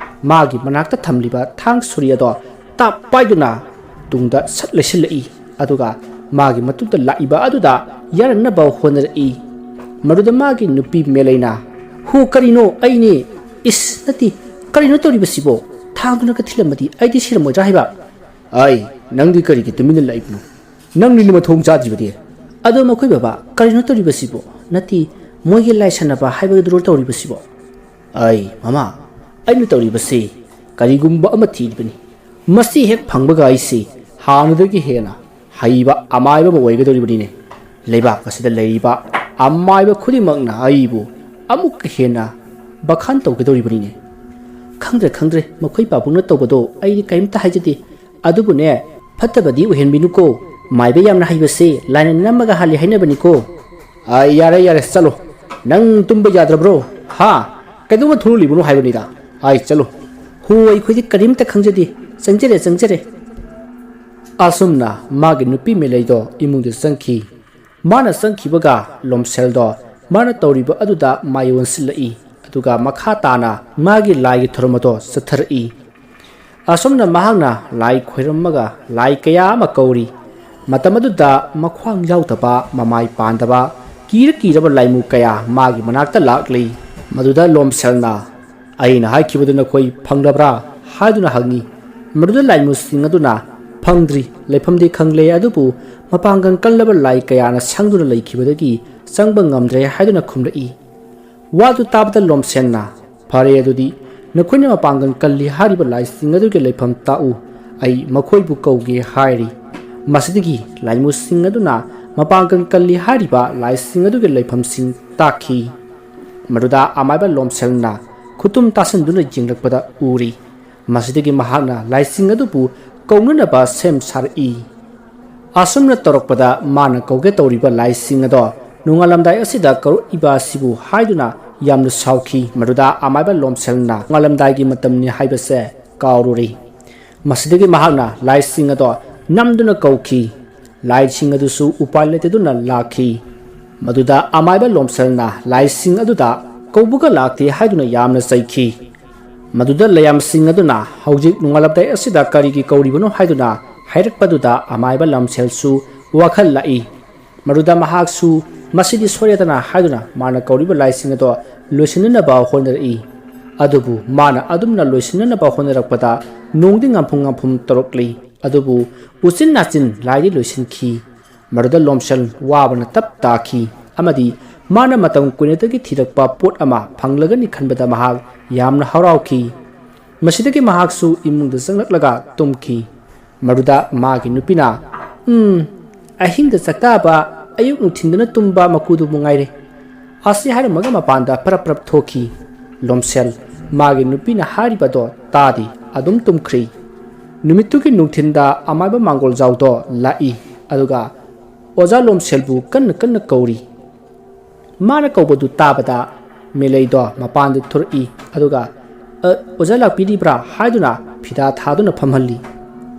ꯃꯥꯒꯤ ꯃꯅꯥꯛꯇ ꯊꯝꯂꯤꯕ ꯊꯥꯡ ꯁꯣꯔꯤ ꯑꯗꯣ ꯇꯥꯞ ꯄꯥꯏꯗꯨꯅ ꯇꯨꯡꯗ ꯁꯠ ꯂꯩꯁꯤꯜꯂꯛꯏ꯫ ꯑꯗꯨꯒ ꯃꯥꯒꯤ ꯃꯇꯨꯡꯗ ꯂꯥꯛꯏꯕ ꯑꯗꯨꯗ ꯌꯥꯔꯟꯅꯕ ꯍꯣꯠꯅꯔꯛꯏ꯫ ꯃꯗꯨꯗ ꯃꯥꯒꯤ ꯅꯨꯄꯤ ꯃꯦꯂꯩꯅ, "ꯍꯣ, ꯀꯔꯤꯅꯣ? ꯑꯩꯅꯦ꯫ ꯏꯁ, ꯅꯠꯇꯦ, ꯀꯔꯤꯅꯣ ꯇꯧꯔꯤꯕꯁꯤꯕꯣ? ꯊꯥꯡꯗꯨꯅꯒ ꯊꯤꯜꯂꯝꯃꯗꯤ ꯑꯩꯗꯤ ꯁꯤꯔꯝꯃꯣꯏꯗ꯭ꯔꯥ ꯍꯥꯏꯕ?" "ꯑꯩ, ꯅꯪꯗꯤ ꯀꯔꯤꯒꯤ ꯇꯨꯃꯤꯟꯅ ꯂꯥꯛꯏꯕꯅꯣ? ꯅꯪꯅꯤꯅꯦ ꯃꯊꯣꯡ ꯆꯥꯗ꯭ꯔꯤꯕꯗꯤ꯫" "ꯑꯗꯣ ꯃꯈꯣꯏ ꯕꯕꯥ, ꯀꯔꯤꯅꯣ ꯇꯧꯔꯤꯕꯁꯤꯕꯣ? ꯅꯠꯇꯦ, ꯃꯣꯏꯒꯤ ꯂꯥꯏ ꯁꯥꯟꯅꯕ ꯍꯥꯏꯕꯗꯨꯔꯣ ꯇꯧꯔꯤꯕꯁꯤꯕꯣ?" "ꯑꯩ, ꯃꯃꯥ, ꯑꯩꯅ ꯇꯧꯔꯤꯕꯁꯤ ꯀꯔꯤꯒꯨꯝꯕ ꯑꯃ ꯊꯤꯔꯤꯕꯅꯤ꯫ ꯃꯁꯤ ꯍꯦꯛ ꯐꯪꯕꯒ ꯑꯩꯁꯤ ꯍꯥꯟꯅꯗꯒꯤ ꯍꯦꯟꯅ ꯍꯩꯕ ꯑꯃꯥꯏꯕ ꯑꯃ ꯑꯣꯏꯒꯗꯧꯔꯤꯕꯅꯤꯅꯦ꯫ ꯂꯩꯕꯥꯛ ꯑꯁꯤꯗ ꯂꯩꯔꯤꯕ ꯑꯃꯥꯏꯕ ꯈꯨꯗꯤꯡꯃꯛꯅ ꯑꯩꯕꯨ ꯑꯃꯨꯛꯀ ꯍꯦꯟꯅ ꯕꯈꯥꯟ ꯇꯧꯒꯗꯧꯔꯤꯕꯅꯤꯅꯦ꯫" "ꯈꯪꯗ꯭ꯔꯦ, ꯈꯪꯗ꯭ꯔꯦ, ꯃꯈꯣꯏ ꯄꯥꯕꯨꯡꯅ ꯇꯧꯕꯗꯣ ꯑꯩꯗꯤ ꯀꯔꯤꯝꯇ ꯍꯥꯏꯖꯗꯦ꯫ ꯑꯗꯨꯕꯨꯅꯦ, ꯐꯠꯇꯕꯗꯤ ꯑꯣꯏꯍꯟꯕꯤꯅꯨꯀꯣ꯫ ꯃꯥꯏꯕ ꯌꯥꯝꯅ ꯍꯩꯕꯁꯦ ꯂꯥꯏꯅ ꯅꯝꯃꯒ ꯍꯥꯜꯂꯤ ꯍꯥꯏꯅꯕꯅꯤꯀꯣ꯫ ꯑꯥ, ꯌꯥꯔꯦ, ꯌꯥꯔꯦ, ꯆꯠꯂꯣ꯫ ꯅꯪ ꯇꯨꯝꯕ ꯌꯥꯗ꯭ꯔꯕ꯭ꯔꯣ? ꯍꯥ? ꯀꯩꯗꯧꯕ ꯊꯣꯛꯂꯛꯂꯤꯕꯅꯣ ꯍꯥꯏꯕꯅꯤꯗ꯫ ꯑꯥꯏ, ꯆꯠꯂꯣ꯫ ꯍꯣ, ꯑꯩꯈꯣꯏꯗꯤ ꯀꯔꯤꯝꯇ ꯈꯪꯖꯗꯦ꯫ ꯆꯪꯖꯔꯦ, ꯆꯪꯖꯔꯦ꯫ ꯑꯁꯨꯝꯅ ꯃꯥꯒꯤ ꯅꯨꯄꯤ ꯃꯦꯂꯩꯗꯣ ꯏꯃꯨꯡꯗ ꯆꯪꯈꯤ꯫ ꯃꯥꯅ ꯆꯪꯈꯤꯕꯒ ꯂꯣꯝꯁꯦꯜꯗꯣ ꯃꯥꯅ ꯇꯧꯔꯤꯕ ꯑꯗꯨꯗ ꯃꯥꯏ ꯑꯣꯟꯁꯤꯜꯂꯛꯏ꯫ ꯑꯗꯨꯒ ꯃꯈꯥ ꯇꯥꯅ ꯃꯥꯒꯤ ꯂꯥꯏꯒꯤ ꯊꯧꯔꯝ ꯑꯗꯣ ꯆꯠꯊꯔꯛꯏ꯫ ꯑꯁꯨꯝꯅ ꯃꯍꯥꯛꯅ ꯂꯥꯏ ꯈꯣꯏꯔꯝꯃꯒ ꯂꯥꯏ ꯀꯌꯥ ꯑꯃ ꯀꯧꯔꯤ꯫ ꯃꯇꯝ ꯑꯗꯨꯗ ꯃꯈ꯭ꯋꯥꯡ ꯌꯥꯎꯗꯕ, ꯃꯃꯥꯏ ꯄꯥꯟꯗꯕ, ꯀꯤꯔ ꯀꯤꯔꯕ ꯂꯥꯏꯃꯨ ꯀꯌꯥ ꯃꯥꯒꯤ ꯃꯅꯥꯛꯇ ꯂꯥꯛꯂꯤ꯫ ꯃꯗꯨꯗ ꯂꯣꯝꯁꯦꯜꯅ, "ꯑꯩꯅ ꯍꯥꯏꯈꯤꯕꯗꯨ ꯅꯈꯣꯏ ꯐꯪꯂꯕ꯭ꯔꯥ?" ꯍꯥꯏꯗꯨꯅ ꯍꯪꯉꯤ꯫ ꯃꯗꯨꯗ ꯂꯥꯏꯃꯨꯁꯤꯡ ꯑꯗꯨꯅ, "ꯐꯪꯗ꯭ꯔꯤ, ꯂꯩꯐꯝꯗꯤ ꯈꯪꯂꯦ, ꯑꯗꯨꯕꯨ ꯃꯄꯥꯡꯒꯜ ꯀꯜꯂꯕ ꯂꯥꯏ ꯀꯌꯥꯅ ꯁꯪꯗꯨꯅ ꯂꯩꯈꯤꯕꯗꯒꯤ ꯆꯪꯕ ꯉꯝꯗ꯭ꯔꯦ" ꯍꯥꯏꯗꯨꯅ ꯈꯨꯝꯂꯛꯏ꯫ ꯋꯥꯗꯨ ꯇꯥꯕꯗ ꯂꯣꯝꯁꯦꯟꯅ, "ꯐꯔꯦ, ꯑꯗꯨꯗꯤ ꯅꯈꯣꯏꯅ ꯃꯄꯥꯡꯒꯜ ꯀꯜꯂꯤ ꯍꯥꯏꯔꯤꯕ ꯂꯥꯏꯁꯤꯡ ꯑꯗꯨꯒꯤ ꯂꯩꯐꯝ ꯇꯥꯛꯎ, ꯑꯩ ꯃꯈꯣꯏꯕꯨ ꯀꯧꯒꯦ" ꯍꯥꯏꯔꯤ꯫ ꯃꯁꯤꯗꯒꯤ ꯂꯥꯏꯃꯨꯁꯤꯡ ꯑꯗꯨꯅ ꯃꯄꯥꯡꯒꯜ ꯀꯜꯂꯤ ꯍꯥꯏꯔꯤꯕ ꯂꯥꯏꯁꯤꯡ ꯑꯗꯨꯒꯤ ꯂꯩꯐꯝꯁꯤꯡ ꯇꯥꯛꯈꯤ꯫ ꯃꯗꯨꯗ ꯑꯃꯥꯏꯕ ꯂꯣꯝꯁꯦꯜꯅ ꯈꯨꯇꯨꯝ ꯇꯥꯁꯤꯟꯗꯨꯅ ꯌꯦꯡꯂꯛꯄꯗ ꯎꯔꯤ꯫ ꯃꯁꯤꯗꯒꯤ ꯃꯍꯥꯛꯅ ꯂꯥꯏꯁꯤꯡ ꯑꯗꯨꯕꯨ ꯀꯧꯅꯅꯕ ꯁꯦꯝ ꯁꯥꯔꯛꯏ꯫ ꯑꯁꯨꯝꯅ ꯇꯧꯔꯛꯄꯗ ꯃꯥꯅ ꯀꯧꯒꯦ ꯇꯧꯔꯤꯕ ꯂꯥꯏꯁꯤꯡ ꯑꯗꯣ ꯅꯣꯡꯉꯥꯜꯂꯝꯗꯥꯏ ꯑꯁꯤꯗ ꯀꯧꯔꯛꯏꯕ ꯑꯁꯤꯕꯨ ꯍꯥꯏꯗꯨꯅ ꯌꯥꯝꯅ ꯁꯥꯎꯈꯤ꯫ ꯃꯗꯨꯗ ꯑꯃꯥꯏꯕ ꯂꯣꯝꯁꯦꯜꯅ ꯅꯣꯡꯉꯥꯜꯂꯝꯗꯥꯏꯒꯤ ꯃꯇꯝꯅꯤ ꯍꯥꯏꯕꯁꯦ ꯀꯥꯎꯔꯨꯔꯤ꯫ ꯃꯁꯤꯗꯒꯤ ꯃꯍꯥꯛꯅ ꯂꯥꯏꯁꯤꯡ ꯑꯗꯣ ꯅꯝꯗꯨꯅ ꯀꯧꯈꯤ꯫ ꯂꯥꯏꯁꯤꯡ ꯑꯗꯨꯁꯨ ꯎꯄꯥꯏ ꯂꯩꯇꯗꯨꯅ ꯂꯥꯛꯈꯤ꯫ ꯃꯗꯨꯗ ꯑꯃꯥꯏꯕ ꯂꯣꯝꯁꯦꯜꯅ ꯂꯥꯏꯁꯤꯡ ꯑꯗꯨꯗ ꯀꯧꯕꯒ ꯂꯥꯛꯇꯦ ꯍꯥꯏꯗꯨꯅ ꯌꯥꯝꯅ ꯆꯩꯈꯤ꯫ ꯃꯗꯨꯗ ꯂꯩꯌꯥꯝꯁꯤꯡ ꯑꯗꯨꯅ ꯍꯧꯖꯤꯛ ꯅꯣꯡꯉꯥꯜꯂꯝꯗꯥꯏ ꯑꯁꯤꯗ ꯀꯔꯤꯒꯤ ꯀꯧꯔꯤꯕꯅꯣ ꯍꯥꯏꯗꯨꯅ ꯍꯥꯏꯔꯛꯄꯗꯨꯗ ꯑꯃꯥꯏꯕ ꯂꯣꯝꯁꯦꯜꯁꯨ ꯋꯥꯈꯜ ꯂꯥꯛꯏ꯫ ꯃꯗꯨꯗ ꯃꯍꯥꯛꯁꯨ ꯃꯁꯤꯗꯤ ꯁꯣꯏꯔꯦꯗꯅ ꯍꯥꯏꯗꯨꯅ ꯃꯥꯅ ꯀꯧꯔꯤꯕ ꯂꯥꯏꯁꯤꯡ ꯑꯗꯣ ꯂꯣꯏꯁꯤꯟꯅꯅꯕ ꯍꯣꯠꯅꯔꯛꯏ꯫ ꯑꯗꯨꯕꯨ ꯃꯥꯅ ꯑꯗꯨꯝꯅ ꯂꯣꯏꯁꯤꯟꯅꯅꯕ ꯍꯣꯠꯅꯔꯛꯄꯗ ꯅꯣꯡꯗꯤ ꯉꯝꯐꯨ ꯉꯝꯐꯨꯝ ꯇꯧꯔꯛꯂꯤ꯫ ꯑꯗꯨꯕꯨ ꯎꯆꯤꯟ ꯅꯥꯆꯤꯟ ꯂꯥꯏꯗꯤ ꯂꯣꯏꯁꯤꯟꯈꯤ꯫ ꯃꯗꯨꯗ ꯂꯣꯝꯁꯦꯜ ꯋꯥꯕꯅ ꯇꯞ ꯇꯥꯈꯤ ꯑꯃꯗꯤ ꯃꯥꯅ ꯃꯇꯝ ꯀꯨꯏꯅꯗꯒꯤ ꯊꯤꯔꯛꯄ ꯄꯣꯠ ꯑꯃ ꯐꯪꯂꯒꯅꯤ ꯈꯟꯕꯗ ꯃꯍꯥꯛ ꯌꯥꯝꯅ ꯍꯔꯥꯎꯈꯤ꯫ ꯃꯁꯤꯗꯒꯤ ꯃꯍꯥꯛꯁꯨ ꯏꯃꯨꯡꯗ ꯆꯪꯂꯛꯂꯒ ꯇꯨꯝꯈꯤ꯫ ꯃꯗꯨꯗ ꯃꯥꯒꯤ ꯅꯨꯄꯤꯅ, "ꯎꯝ, ꯑꯍꯤꯡꯗ ꯆꯥꯛꯇꯥꯕ, ꯑꯌꯨꯛ ꯅꯨꯡꯊꯤꯟꯗꯅ ꯇꯨꯝꯕ ꯃꯀꯨꯗꯨꯕꯨ ꯉꯥꯏꯔꯦ꯫ ꯑꯁꯤ" ꯍꯥꯏꯔꯝꯃꯒ ꯃꯄꯥꯟꯗ ꯄꯔꯞ ꯄꯔꯞ ꯊꯣꯛꯈꯤ꯫ ꯂꯣꯝꯁꯦꯜ ꯃꯥꯒꯤ ꯅꯨꯄꯤꯅ ꯍꯥꯏꯔꯤꯕꯗꯣ ꯇꯥꯗꯦ, ꯑꯗꯨꯝ ꯇꯨꯝꯈ꯭ꯔꯤ꯫ ꯅꯨꯃꯤꯠꯇꯨꯒꯤ ꯅꯨꯡꯊꯤꯟꯗ ꯑꯃꯥꯏꯕ ꯃꯥꯡꯒꯣꯜꯖꯥꯎꯗꯣ ꯂꯥꯛꯏ꯫ ꯑꯗꯨꯒ ꯑꯣꯖꯥ ꯂꯣꯝꯁꯦꯜꯕꯨ ꯀꯟꯅ ꯀꯟꯅ ꯀꯧꯔꯤ꯫ ꯃꯥꯅ ꯀꯧꯕꯗꯨ ꯇꯥꯕꯗ ꯃꯦꯂꯩꯗꯣ ꯃꯄꯥꯟꯗ ꯊꯣꯔꯛꯏ꯫ ꯑꯗꯨꯒ "ꯑ, ꯑꯣꯖꯥ ꯂꯥꯛꯄꯤꯔꯤꯕ꯭ꯔꯥ?" ꯍꯥꯏꯗꯨꯅ ꯐꯤꯗꯥ ꯊꯥꯗꯨꯅ ꯐꯝꯍꯜꯂꯤ꯫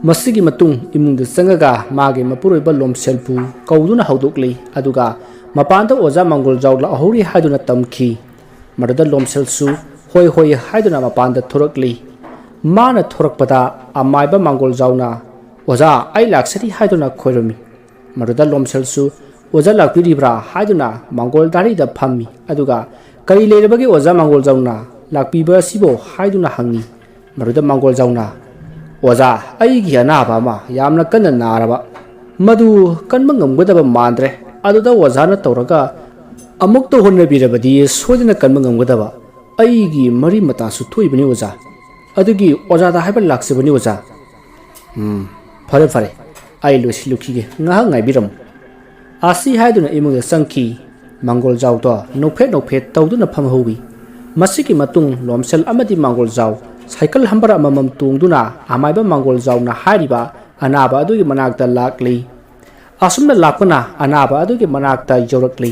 ꯃꯁꯤꯒꯤ ꯃꯇꯨꯡ ꯏꯃꯨꯡꯗ ꯆꯪꯉꯒ ꯃꯥꯒꯤ ꯃꯄꯨꯔꯣꯏꯕ ꯂꯣꯝꯁꯦꯜꯕꯨ ꯀꯧꯗꯨꯅ ꯍꯧꯗꯣꯛꯂꯤ꯫ ꯑꯗꯨꯒ ꯃꯄꯥꯟꯗ "ꯑꯣꯖꯥ ꯃꯪꯒꯣꯜꯖꯥꯎ ꯂꯥꯛꯍꯧꯔꯤ" ꯍꯥꯏꯗꯨꯅ ꯇꯝꯈꯤ꯫ ꯃꯗꯨꯗ ꯂꯣꯝꯁꯦꯜꯁꯨ "ꯍꯣꯏ, ꯍꯣꯏ" ꯍꯥꯏꯗꯨꯅ ꯃꯄꯥꯟꯗ ꯊꯣꯔꯛꯂꯤ꯫ ꯃꯥꯅ ꯊꯣꯔꯛꯄꯗ ꯑꯃꯥꯏꯕ ꯃꯪꯒꯣꯜꯖꯥꯎꯅ "ꯑꯣꯖꯥ, ꯑꯩ ꯂꯥꯛꯆꯔꯤ" ꯍꯥꯏꯗꯨꯅ ꯈꯣꯏꯔꯝꯃꯤ꯫ ꯃꯗꯨꯗ ꯂꯣꯝꯁꯦꯜꯁꯨ "ꯑꯣꯖꯥ ꯂꯥꯛꯄꯤꯔꯤꯕ꯭ꯔꯥ?" ꯍꯥꯏꯗꯨꯅ ꯃꯪꯒꯣꯜ ꯗꯥꯔꯤꯗ ꯐꯝꯃꯤ꯫ ꯑꯗꯨꯒ "ꯀꯔꯤ ꯂꯩꯔꯕꯒꯦ ꯑꯣꯖꯥ ꯃꯪꯒꯣꯜꯖꯥꯎꯅ ꯂꯥꯛꯄꯤꯕ ꯑꯁꯤꯕꯣ?" ꯍꯥꯏꯗꯨꯅ ꯍꯪꯉꯤ꯫ ꯃꯗꯨꯗ ꯃꯪꯒꯣꯜꯖꯥꯎꯅ "ꯑꯣꯖꯥ, ꯑꯩꯒꯤ ꯑꯅꯥꯕ ꯑꯃ ꯌꯥꯝꯅ ꯀꯟꯅ ꯅꯥꯔꯕ, ꯃꯗꯨ ꯀꯟꯕ ꯉꯝꯒꯗꯕ ꯃꯥꯟꯗ꯭ꯔꯦ꯫ ꯑꯗꯨꯗ ꯑꯣꯖꯥꯅ ꯇꯧꯔꯒ ꯑꯃꯨꯛꯇ ꯍꯣꯠꯅꯕꯤꯔꯕꯗꯤ ꯁꯣꯏꯗꯅ ꯀꯟꯕ ꯉꯝꯒꯗꯕ꯫ ꯑꯩꯒꯤ ꯃꯔꯤ ꯃꯇꯥꯁꯨ ꯊꯣꯛꯏꯕꯅꯤ ꯑꯣꯖꯥ, ꯑꯗꯨꯒꯤ ꯑꯣꯖꯥꯗ ꯍꯥꯏꯕ ꯂꯥꯛꯆꯕꯅꯤ ꯑꯣꯖꯥ"꯫ "ꯎꯝ, ꯐꯔꯦ ꯐꯔꯦ, ꯑꯩ ꯂꯣꯏꯁꯤꯜꯂꯨꯈꯤꯒꯦ, ꯉꯥꯏꯍꯥꯛ ꯉꯥꯏꯕꯤꯔꯝꯃꯨ"꯫ ꯑꯁꯤ ꯍꯥꯏꯗꯨꯅ ꯏꯃꯨꯡꯗ ꯆꯪꯈꯤ꯫ ꯃꯪꯒꯣꯜꯖꯥꯎꯗꯣ ꯅꯣꯛꯐꯦꯠ ꯅꯣꯛꯐꯦꯠ ꯇꯧꯗꯨꯅ ꯐꯝꯍꯧꯏ꯫ ꯃꯁꯤꯒꯤ ꯃꯇꯨꯡ ꯂꯣꯝꯁꯦꯜ ꯑꯃꯗꯤ ꯃꯪꯒꯣꯜꯖꯥꯎ ꯁꯥꯏꯀꯜ ꯍꯝꯕꯔ ꯑꯃꯃꯝ ꯇꯣꯡꯗꯨꯅ ꯑꯃꯥꯏꯕ ꯃꯪꯒꯣꯜꯖꯥꯎꯅ ꯍꯥꯏꯔꯤꯕ ꯑꯅꯥꯕ ꯑꯗꯨꯒꯤ ꯃꯅꯥꯛꯇ ꯂꯥꯛꯂꯤ꯫ ꯑꯁꯨꯝꯅ ꯂꯥꯛꯄꯅ ꯑꯅꯥꯕ ꯑꯗꯨꯒꯤ ꯃꯅꯥꯛꯇ ꯌꯧꯔꯛꯂꯤ꯫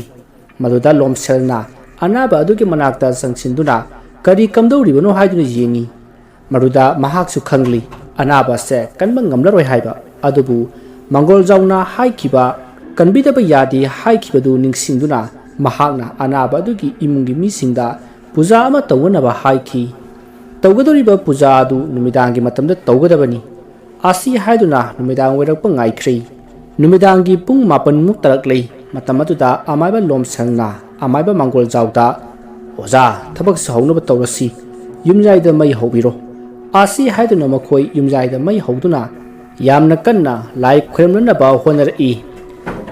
ꯃꯗꯨꯗ ꯂꯣꯝꯁꯦꯜꯅ ꯑꯅꯥꯕ ꯑꯗꯨꯒꯤ ꯃꯅꯥꯛꯇ ꯆꯪꯁꯤꯟꯗꯨꯅ ꯀꯔꯤ ꯀꯝꯗꯧꯔꯤꯕꯅꯣ ꯍꯥꯏꯗꯨꯅ ꯌꯦꯡꯉꯤ꯫ ꯃꯗꯨꯗ ꯃꯍꯥꯛꯁꯨ ꯈꯪꯂꯤ ꯑꯅꯥꯕ ꯑꯁꯦ ꯀꯟꯕ ꯉꯝꯂꯔꯣꯏ ꯍꯥꯏꯕ꯫ ꯑꯗꯨꯕꯨ ꯃꯪꯒꯣꯜꯖꯥꯎꯅ ꯍꯥꯏꯈꯤꯕ, ꯀꯟꯕꯤꯗꯕ ꯌꯥꯗꯦ ꯍꯥꯏꯈꯤꯕꯗꯨ ꯅꯤꯡꯁꯤꯡꯗꯨꯅ ꯃꯍꯥꯛꯅ ꯑꯅꯥꯕ ꯑꯗꯨꯒꯤ ꯏꯃꯨꯡꯒꯤ ꯃꯤꯁꯤꯡꯗ ꯄꯨꯖꯥ ꯑꯃ ꯇꯧꯅꯅꯕ ꯍꯥꯏꯈꯤ꯫ ꯇꯧꯒꯗꯧꯔꯤꯕ ꯄꯨꯖꯥ ꯑꯗꯨ ꯅꯨꯃꯤꯗꯥꯡꯒꯤ ꯃꯇꯝꯗ ꯇꯧꯒꯗꯕꯅꯤ꯫ ꯑꯁꯤ ꯍꯥꯏꯗꯨꯅ ꯅꯨꯃꯤꯗꯥꯡ ꯑꯣꯏꯔꯛꯄ ꯉꯥꯏꯈ꯭ꯔꯦ꯫ ꯅꯨꯃꯤꯗꯥꯡꯒꯤ ꯄꯨꯡ ꯃꯥꯄꯟꯃꯨꯛ ꯇꯥꯔꯛꯂꯦ꯫ ꯃꯇꯝ ꯑꯗꯨꯗ ꯑꯃꯥꯏꯕ ꯂꯣꯝꯁꯦꯜꯅ ꯑꯃꯥꯏꯕ ꯃꯪꯒꯣꯜꯖꯥꯎꯗ, "ꯑꯣꯖꯥ, ꯊꯕꯛꯁꯤ ꯍꯧꯅꯕ ꯇꯧꯔꯁꯤ꯫ ꯌꯨꯝꯌꯥꯏꯗ ꯃꯩ ꯍꯧꯕꯤꯔꯣ"꯫ ꯑꯁꯤ ꯍꯥꯏꯗꯨꯅ ꯃꯈꯣꯏ ꯌꯨꯝꯌꯥꯏꯗ ꯃꯩ ꯍꯧꯗꯨꯅ ꯌꯥꯝꯅ ꯀꯟꯅ ꯂꯥꯏ ꯈꯣꯏꯔꯝꯅꯅꯕ ꯍꯣꯠꯅꯔꯛꯏ꯫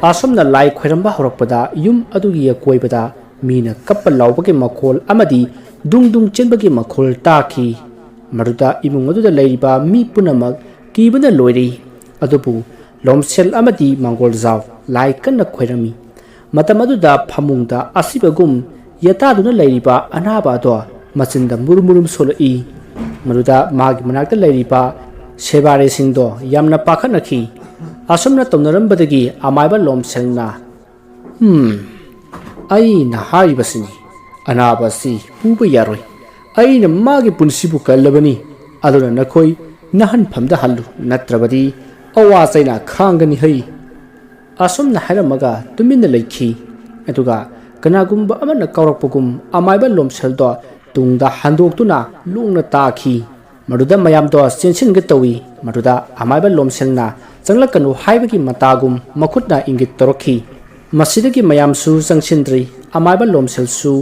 ꯑꯁꯨꯝꯅ ꯂꯥꯏ ꯈꯣꯏꯔꯝꯕ ꯍꯧꯔꯛꯄꯗ ꯌꯨꯝ ꯑꯗꯨꯒꯤ ꯑꯀꯣꯏꯕꯗ ꯃꯤꯅ ꯀꯞꯄ ꯂꯥꯎꯕꯒꯤ ꯃꯈꯣꯜ ꯑꯃꯗꯤ ꯗꯨꯡ ꯗꯨꯡ ꯆꯦꯟꯕꯒꯤ ꯃꯈꯣꯜ ꯇꯥꯈꯤ꯫ ꯃꯗꯨꯗ ꯏꯃꯨꯡ ꯑꯗꯨꯗ ꯂꯩꯔꯤꯕ ꯃꯤ ꯄꯨꯝꯅꯃꯛ ꯀꯤꯕꯅ ꯂꯣꯏꯔꯦ꯫ ꯑꯗꯨꯕꯨ ꯂꯣꯝꯁꯦꯜ ꯑꯃꯗꯤ ꯃꯪꯒꯣꯜꯖꯥꯎ ꯂꯥꯏ ꯀꯟꯅ ꯈꯣꯏꯔꯝꯃꯤ꯫ ꯃꯇꯝ ꯑꯗꯨꯗ ꯐꯃꯨꯡꯗ ꯑꯁꯤꯕꯒꯨꯝ ꯌꯦꯇꯥꯗꯨꯅ ꯂꯩꯔꯤꯕ ꯑꯅꯥꯕ ꯑꯗꯣ ꯃꯆꯤꯟꯗ ꯃꯨꯔꯨꯝ ꯃꯨꯔꯨꯝ ꯁꯣꯜꯂꯛꯏ꯫ ꯃꯗꯨꯗ ꯃꯥꯒꯤ ꯃꯅꯥꯛꯇ ꯂꯩꯔꯤꯕ ꯁꯦꯕꯥꯔꯤꯁꯤꯡꯗꯣ ꯌꯥꯝꯅ ꯄꯥꯈꯠꯅꯈꯤ꯫ ꯑꯁꯨꯝꯅ ꯇꯧꯅꯔꯝꯕꯗꯒꯤ ꯑꯃꯥꯏꯕ ꯂꯣꯝꯁꯦꯜꯅ, "ꯍꯝ, ꯑꯩꯅ ꯍꯥꯏꯔꯤꯕꯁꯤꯅꯤ, ꯑꯅꯥꯕ ꯑꯁꯤ ꯄꯨꯕ ꯌꯥꯔꯣꯏ꯫ ꯑꯩꯅ ꯃꯥꯒꯤ ꯄꯨꯟꯁꯤꯕꯨ ꯀꯜꯂꯕꯅꯤ꯫ ꯑꯗꯨꯅ ꯅꯈꯣꯏ ꯅꯍꯟꯐꯝꯗ ꯍꯜꯂꯨ, ꯅꯠꯇ꯭ꯔꯕꯗꯤ ꯑꯋꯥ ꯆꯩꯅꯥ ꯈꯥꯡꯒꯅꯤ ꯍꯩ꯫" ꯑꯁꯨꯝꯅ ꯍꯥꯏꯔꯝꯃꯒ ꯇꯨꯃꯤꯟꯅ ꯂꯩꯈꯤ꯫ ꯑꯗꯨꯒ ꯀꯅꯥꯒꯨꯝꯕ ꯑꯃꯅ ꯀꯧꯔꯛꯄꯒꯨꯝ ꯑꯃꯥꯏꯕ ꯂꯣꯝꯁꯦꯜꯗꯣ ꯇꯨꯡꯗ ꯍꯟꯗꯣꯛꯇꯨꯅ ꯂꯣꯡꯅ ꯇꯥꯈꯤ꯫ ꯃꯗꯨꯗ ꯃꯌꯥꯝꯗꯣ ꯆꯦꯟꯁꯤꯟꯒꯦ ꯇꯧꯏ꯫ ꯃꯗꯨꯗ ꯑꯃꯥꯏꯕ ꯂꯣꯝꯁꯦꯜꯅ ꯆꯪꯂꯛꯀꯅꯨ ꯍꯥꯏꯕꯒꯤ ꯃꯇꯥꯒꯨꯝ ꯃꯈꯨꯠꯅ ꯏꯪꯒꯤꯠ ꯇꯧꯔꯛꯈꯤ꯫ ꯃꯁꯤꯗꯒꯤ ꯃꯌꯥꯝꯁꯨ ꯆꯪꯁꯤꯟꯗ꯭ꯔꯤ꯫ ꯑꯃꯥꯏꯕ ꯂꯣꯝꯁꯦꯜꯁꯨ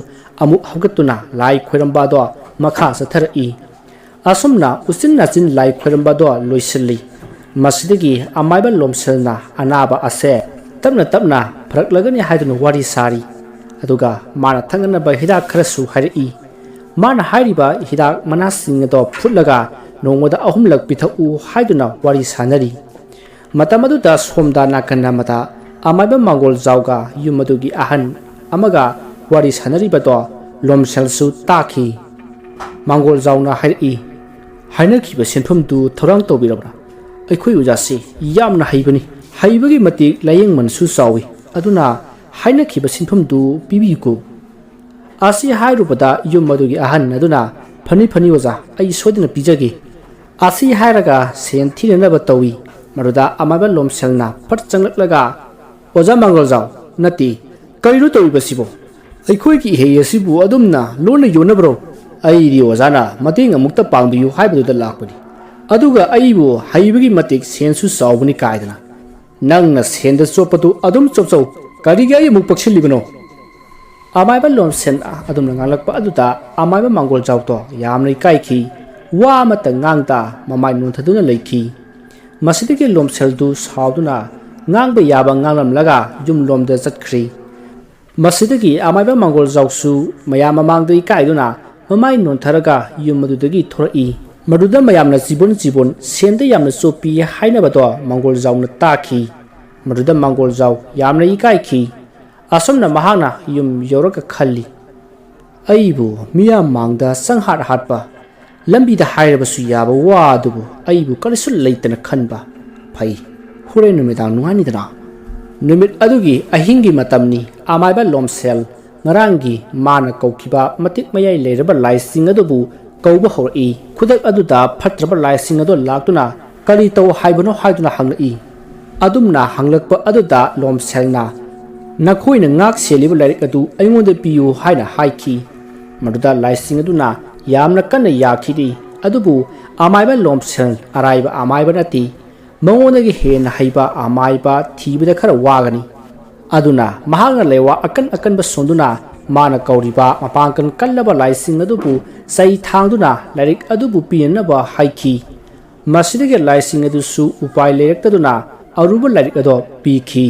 ꯑꯃꯨꯛ ꯍꯧꯒꯠꯇꯨꯅ ꯂꯥꯏ ꯈꯣꯏꯔꯝꯕ ꯑꯗꯣ ꯃꯈꯥ ꯆꯠꯊꯔꯛꯏ꯫ ꯑꯁꯨꯝꯅ ꯎꯆꯤꯟ ꯅꯥꯆꯤꯟ ꯂꯥꯏ ꯈꯣꯏꯔꯝꯕꯗꯣ ꯂꯣꯏꯁꯤꯜꯂꯤ꯫ ꯃꯁꯤꯗꯒꯤ ꯑꯃꯥꯏꯕ ꯂꯣꯝꯁꯦꯜꯅ ꯑꯅꯥꯕ ꯑꯁꯦ ꯇꯞꯅ ꯇꯞꯅ ꯐꯔꯛꯂꯒꯅꯤ ꯍꯥꯏꯗꯨꯅ ꯋꯥꯔꯤ ꯁꯥꯔꯤ꯫ ꯑꯗꯨꯒ ꯃꯥꯅ ꯊꯛꯅꯅꯕ ꯍꯤꯗꯥꯛ ꯈꯔꯁꯨ ꯍꯥꯏꯔꯛꯏ꯫ ꯃꯥꯅ ꯍꯥꯏꯔꯤꯕ ꯍꯤꯗꯥꯛ ꯃꯅꯥꯁꯤꯡ ꯑꯗꯣ ꯐꯨꯠꯂꯒ ꯅꯣꯡꯃꯗ ꯑꯍꯨꯝꯂꯛ ꯄꯤꯊꯛꯎ ꯍꯥꯏꯗꯨꯅ ꯋꯥꯔꯤ ꯁꯥꯅꯔꯤ꯫ ꯃꯇꯝ ꯑꯗꯨꯗ ꯁꯣꯝꯗ ꯅꯥꯀꯟ ꯑꯃꯗ ꯑꯃꯥꯏꯕ ꯃꯥꯡꯒꯣꯜ ꯖꯥꯎꯒ ꯌꯨꯝ ꯑꯗꯨꯒꯤ ꯑꯍꯟ ꯑꯃꯒ ꯋꯥꯔꯤ ꯁꯥꯅꯔꯤꯕꯗꯣ ꯂꯣꯝꯁꯦꯜꯁꯨ ꯇꯥꯈꯤ꯫ ꯃꯥꯡꯒꯣꯜ ꯖꯥꯎꯅ ꯍꯥꯏꯔꯛꯏ, "ꯍꯥꯏꯅꯈꯤꯕ ꯁꯦꯟꯐꯝꯗꯨ ꯊꯧꯔꯥꯡ ꯇꯧꯕꯤꯔꯕ꯭ꯔꯥ? ꯑꯩꯈꯣꯏ ꯑꯣꯖꯥꯁꯤ ꯌꯥꯝꯅ ꯍꯩꯕꯅꯤ, ꯍꯩꯕꯒꯤ ꯃꯇꯤꯛ ꯂꯥꯏꯌꯦꯡꯃꯟꯁꯨ ꯆꯥꯎꯏ, ꯑꯗꯨꯅ ꯍꯥꯏꯅꯈꯤꯕ ꯁꯦꯟꯐꯝꯗꯨ ꯄꯤꯕꯤꯌꯨꯀꯣ꯫" ꯑꯁꯤ ꯍꯥꯏꯔꯨꯕꯗ ꯌꯨꯝ ꯑꯗꯨꯒꯤ ꯑꯍꯟ ꯑꯗꯨꯅ, "ꯐꯅꯤ, ꯐꯅꯤ ꯑꯣꯖꯥ, ꯑꯩ ꯁꯣꯏꯗꯅ ꯄꯤꯖꯒꯦ꯫" ꯑꯁꯤ ꯍꯥꯏꯔꯒ ꯁꯦꯟ ꯊꯤꯅꯅꯕ ꯇꯧꯏ꯫ ꯃꯗꯨꯗ ꯑꯃꯥꯏꯕ ꯂꯣꯝꯁꯦꯜꯅ ꯐꯠ ꯆꯪꯂꯛꯂꯒ, "ꯑꯣꯖꯥ ꯃꯥꯡꯒꯣꯜꯖꯥꯎ, ꯅꯠꯇꯦ, ꯀꯔꯤꯅꯣ ꯇꯧꯔꯤꯕꯁꯤꯕꯣ? ꯑꯩꯈꯣꯏꯒꯤ ꯏꯍꯩ ꯑꯁꯤꯕꯨ ꯑꯗꯨꯝꯅ ꯂꯣꯟꯅ ꯌꯣꯟꯅꯕ꯭ꯔꯣ? ꯑꯩꯗꯤ ꯑꯣꯖꯥꯅ ꯃꯇꯦꯡ ꯑꯃꯨꯛꯇ ꯄꯥꯡꯕꯤꯌꯨ ꯍꯥꯏꯕꯗꯨꯗ ꯂꯥꯛꯄꯅꯤ꯫ ꯑꯗꯨꯒ ꯑꯩꯕꯨ ꯍꯩꯕꯒꯤ ꯃꯇꯤꯛ ꯁꯦꯟꯁꯨ ꯆꯥꯎꯕꯅꯤ ꯀꯥꯏꯗꯅ꯫ ꯅꯪꯅ ꯁꯦꯟꯗ ꯆꯣꯞꯄꯗꯨ ꯑꯗꯨꯝ ꯆꯣꯞꯆꯧ, ꯀꯔꯤꯒꯤ ꯑꯩ ꯑꯃꯨꯛ ꯄꯛꯁꯤꯜꯂꯤꯕꯅꯣ?" ꯑꯃꯥꯏꯕ ꯂꯣꯝꯁꯦꯜ ꯑꯗꯨꯝꯅ ꯉꯥꯡꯂꯛꯄ ꯑꯗꯨꯗ ꯑꯃꯥꯏꯕ ꯃꯥꯡꯒꯣꯜꯖꯥꯎꯗꯣ ꯌꯥꯝꯅ ꯏꯀꯥꯏꯈꯤ꯫ ꯋꯥ ꯑꯃꯠꯇ ꯉꯥꯡꯗ ꯃꯃꯥꯏ ꯅꯣꯟꯊꯗꯨꯅ ꯂꯩꯈꯤ꯫ ꯃꯁꯤꯗꯒꯤ ꯂꯣꯝꯁꯦꯜꯗꯨ ꯁꯥꯎꯗꯨꯅ ꯉꯥꯡꯕ ꯌꯥꯕ ꯉꯥꯡꯂꯝꯂꯒ ꯌꯨꯝꯂꯣꯝꯗ ꯆꯠꯈ꯭ꯔꯤ꯫ ꯃꯁꯤꯗꯒꯤ ꯑꯃꯥꯏꯕ ꯃꯥꯡꯒꯣꯜꯖꯥꯎꯁꯨ ꯃꯌꯥꯝ ꯃꯃꯥꯡꯗ ꯏꯀꯥꯏꯗꯨꯅ ꯃꯃꯥꯏ ꯅꯣꯟꯊꯔꯒ ꯌꯨꯝ ꯑꯗꯨꯗꯒꯤ ꯊꯣꯔꯛꯏ꯫ ꯃꯗꯨꯗ ꯃꯌꯥꯝꯅ ꯆꯤꯕꯣꯟ ꯆꯤꯕꯣꯟ ꯁꯦꯟꯗ ꯌꯥꯝꯅ ꯆꯣꯞꯄꯤ ꯍꯥꯏꯅꯕꯗꯣ ꯃꯥꯡꯒꯣꯜꯖꯥꯎꯅ ꯇꯥꯈꯤ꯫ ꯃꯗꯨꯗ ꯃꯥꯡꯒꯣꯜꯖꯥꯎ ꯌꯥꯝꯅ ꯏꯀꯥꯏꯈꯤ꯫ ꯑꯁꯨꯝꯅ ꯃꯍꯥꯛꯅ ꯌꯨꯝ ꯌꯧꯔꯒ ꯈꯜꯂꯤ, "ꯑꯩꯕꯨ ꯃꯤꯌꯥꯝ ꯃꯥꯡꯗ ꯆꯪꯍꯥꯠ ꯍꯥꯠꯄ, ꯂꯝꯕꯤꯗ ꯍꯥꯏꯔꯕꯁꯨ ꯌꯥꯕ ꯋꯥ ꯑꯗꯨꯕꯨ ꯑꯩꯕꯨ ꯀꯔꯤꯁꯨ ꯂꯩꯇꯅ ꯈꯟꯕ ꯐꯩ꯫ ꯍꯣꯔꯦꯟ ꯅꯨꯃꯤꯗꯥꯡ ꯅꯨꯡꯉꯥꯏꯅꯤꯗꯅ꯫ ꯅꯨꯃꯤꯠ ꯑꯗꯨꯒꯤ ꯑꯍꯤꯡꯒꯤ ꯃꯇꯝꯅꯤ꯫ ꯑꯃꯥꯏꯕ ꯂꯣꯝꯁꯦꯜ ꯉꯔꯥꯡꯒꯤ ꯃꯥꯅ ꯀꯧꯈꯤꯕ ꯃꯇꯤꯛ ꯃꯌꯥꯏ ꯂꯩꯔꯕ ꯂꯥꯏꯁꯤꯡ ꯑꯗꯨꯕꯨ ꯀꯧꯕ ꯍꯧꯔꯛꯏ꯫ ꯈꯨꯗꯛ ꯑꯗꯨꯗ ꯐꯠꯇ꯭ꯔꯕ ꯂꯥꯏꯁꯤꯡ ꯑꯗꯨ ꯂꯥꯛꯇꯨꯅ "ꯀꯔꯤ ꯇꯧ ꯍꯥꯏꯕꯅꯣ?" ꯍꯥꯏꯗꯨꯅ ꯍꯪꯂꯛꯏ꯫ ꯑꯗꯨꯝꯅ ꯍꯪꯂꯛꯄ ꯑꯗꯨꯗ ꯂꯣꯝꯁꯦꯜꯅ "ꯅꯈꯣꯏꯅ ꯉꯥꯛ ꯁꯦꯜꯂꯤꯕ ꯂꯥꯏꯔꯤꯛ ꯑꯗꯨ ꯑꯩꯉꯣꯟꯗ ꯄꯤꯌꯨ" ꯍꯥꯏꯅ ꯍꯥꯏꯈꯤ꯫ ꯃꯗꯨꯗ ꯂꯥꯏꯁꯤꯡ ꯑꯗꯨꯅ ꯌꯥꯝꯅ ꯀꯟꯅ ꯌꯥꯈꯤꯔꯤ꯫ ꯑꯗꯨꯕꯨ ꯑꯃꯥꯏꯕ ꯂꯣꯝꯁꯦꯜ ꯑꯔꯥꯏꯕ ꯑꯃꯥꯏꯕ ꯅꯠꯇꯦ꯫ ꯃꯉꯣꯟꯗꯒꯤ ꯍꯦꯟꯅ ꯍꯩꯕ ꯑꯃꯥꯏꯕ ꯊꯤꯕꯗ ꯈꯔ ꯋꯥꯒꯅꯤ꯫ ꯑꯗꯨꯅ ꯃꯍꯥꯛꯅ ꯂꯩꯋꯥ ꯑꯀꯟ ꯑꯀꯟꯕ ꯁꯣꯟꯗꯨꯅ ꯃꯥꯅ ꯀꯧꯔꯤꯕ ꯃꯄꯥꯡꯒꯜ ꯀꯜꯂꯕ ꯂꯥꯏꯁꯤꯡ ꯑꯗꯨꯕꯨ ꯆꯩ ꯊꯥꯡꯗꯨꯅ ꯂꯥꯏꯔꯤꯛ ꯑꯗꯨꯕꯨ ꯄꯤꯅꯅꯕ ꯍꯥꯏꯈꯤ꯫ ꯃꯁꯤꯗꯒꯤ ꯂꯥꯏꯁꯤꯡ ꯑꯗꯨꯁꯨ ꯎꯄꯥꯏ ꯂꯩꯔꯛꯇꯗꯨꯅ ꯑꯔꯨꯕ ꯂꯥꯏꯔꯤꯛ ꯑꯗꯣ ꯄꯤꯈꯤ꯫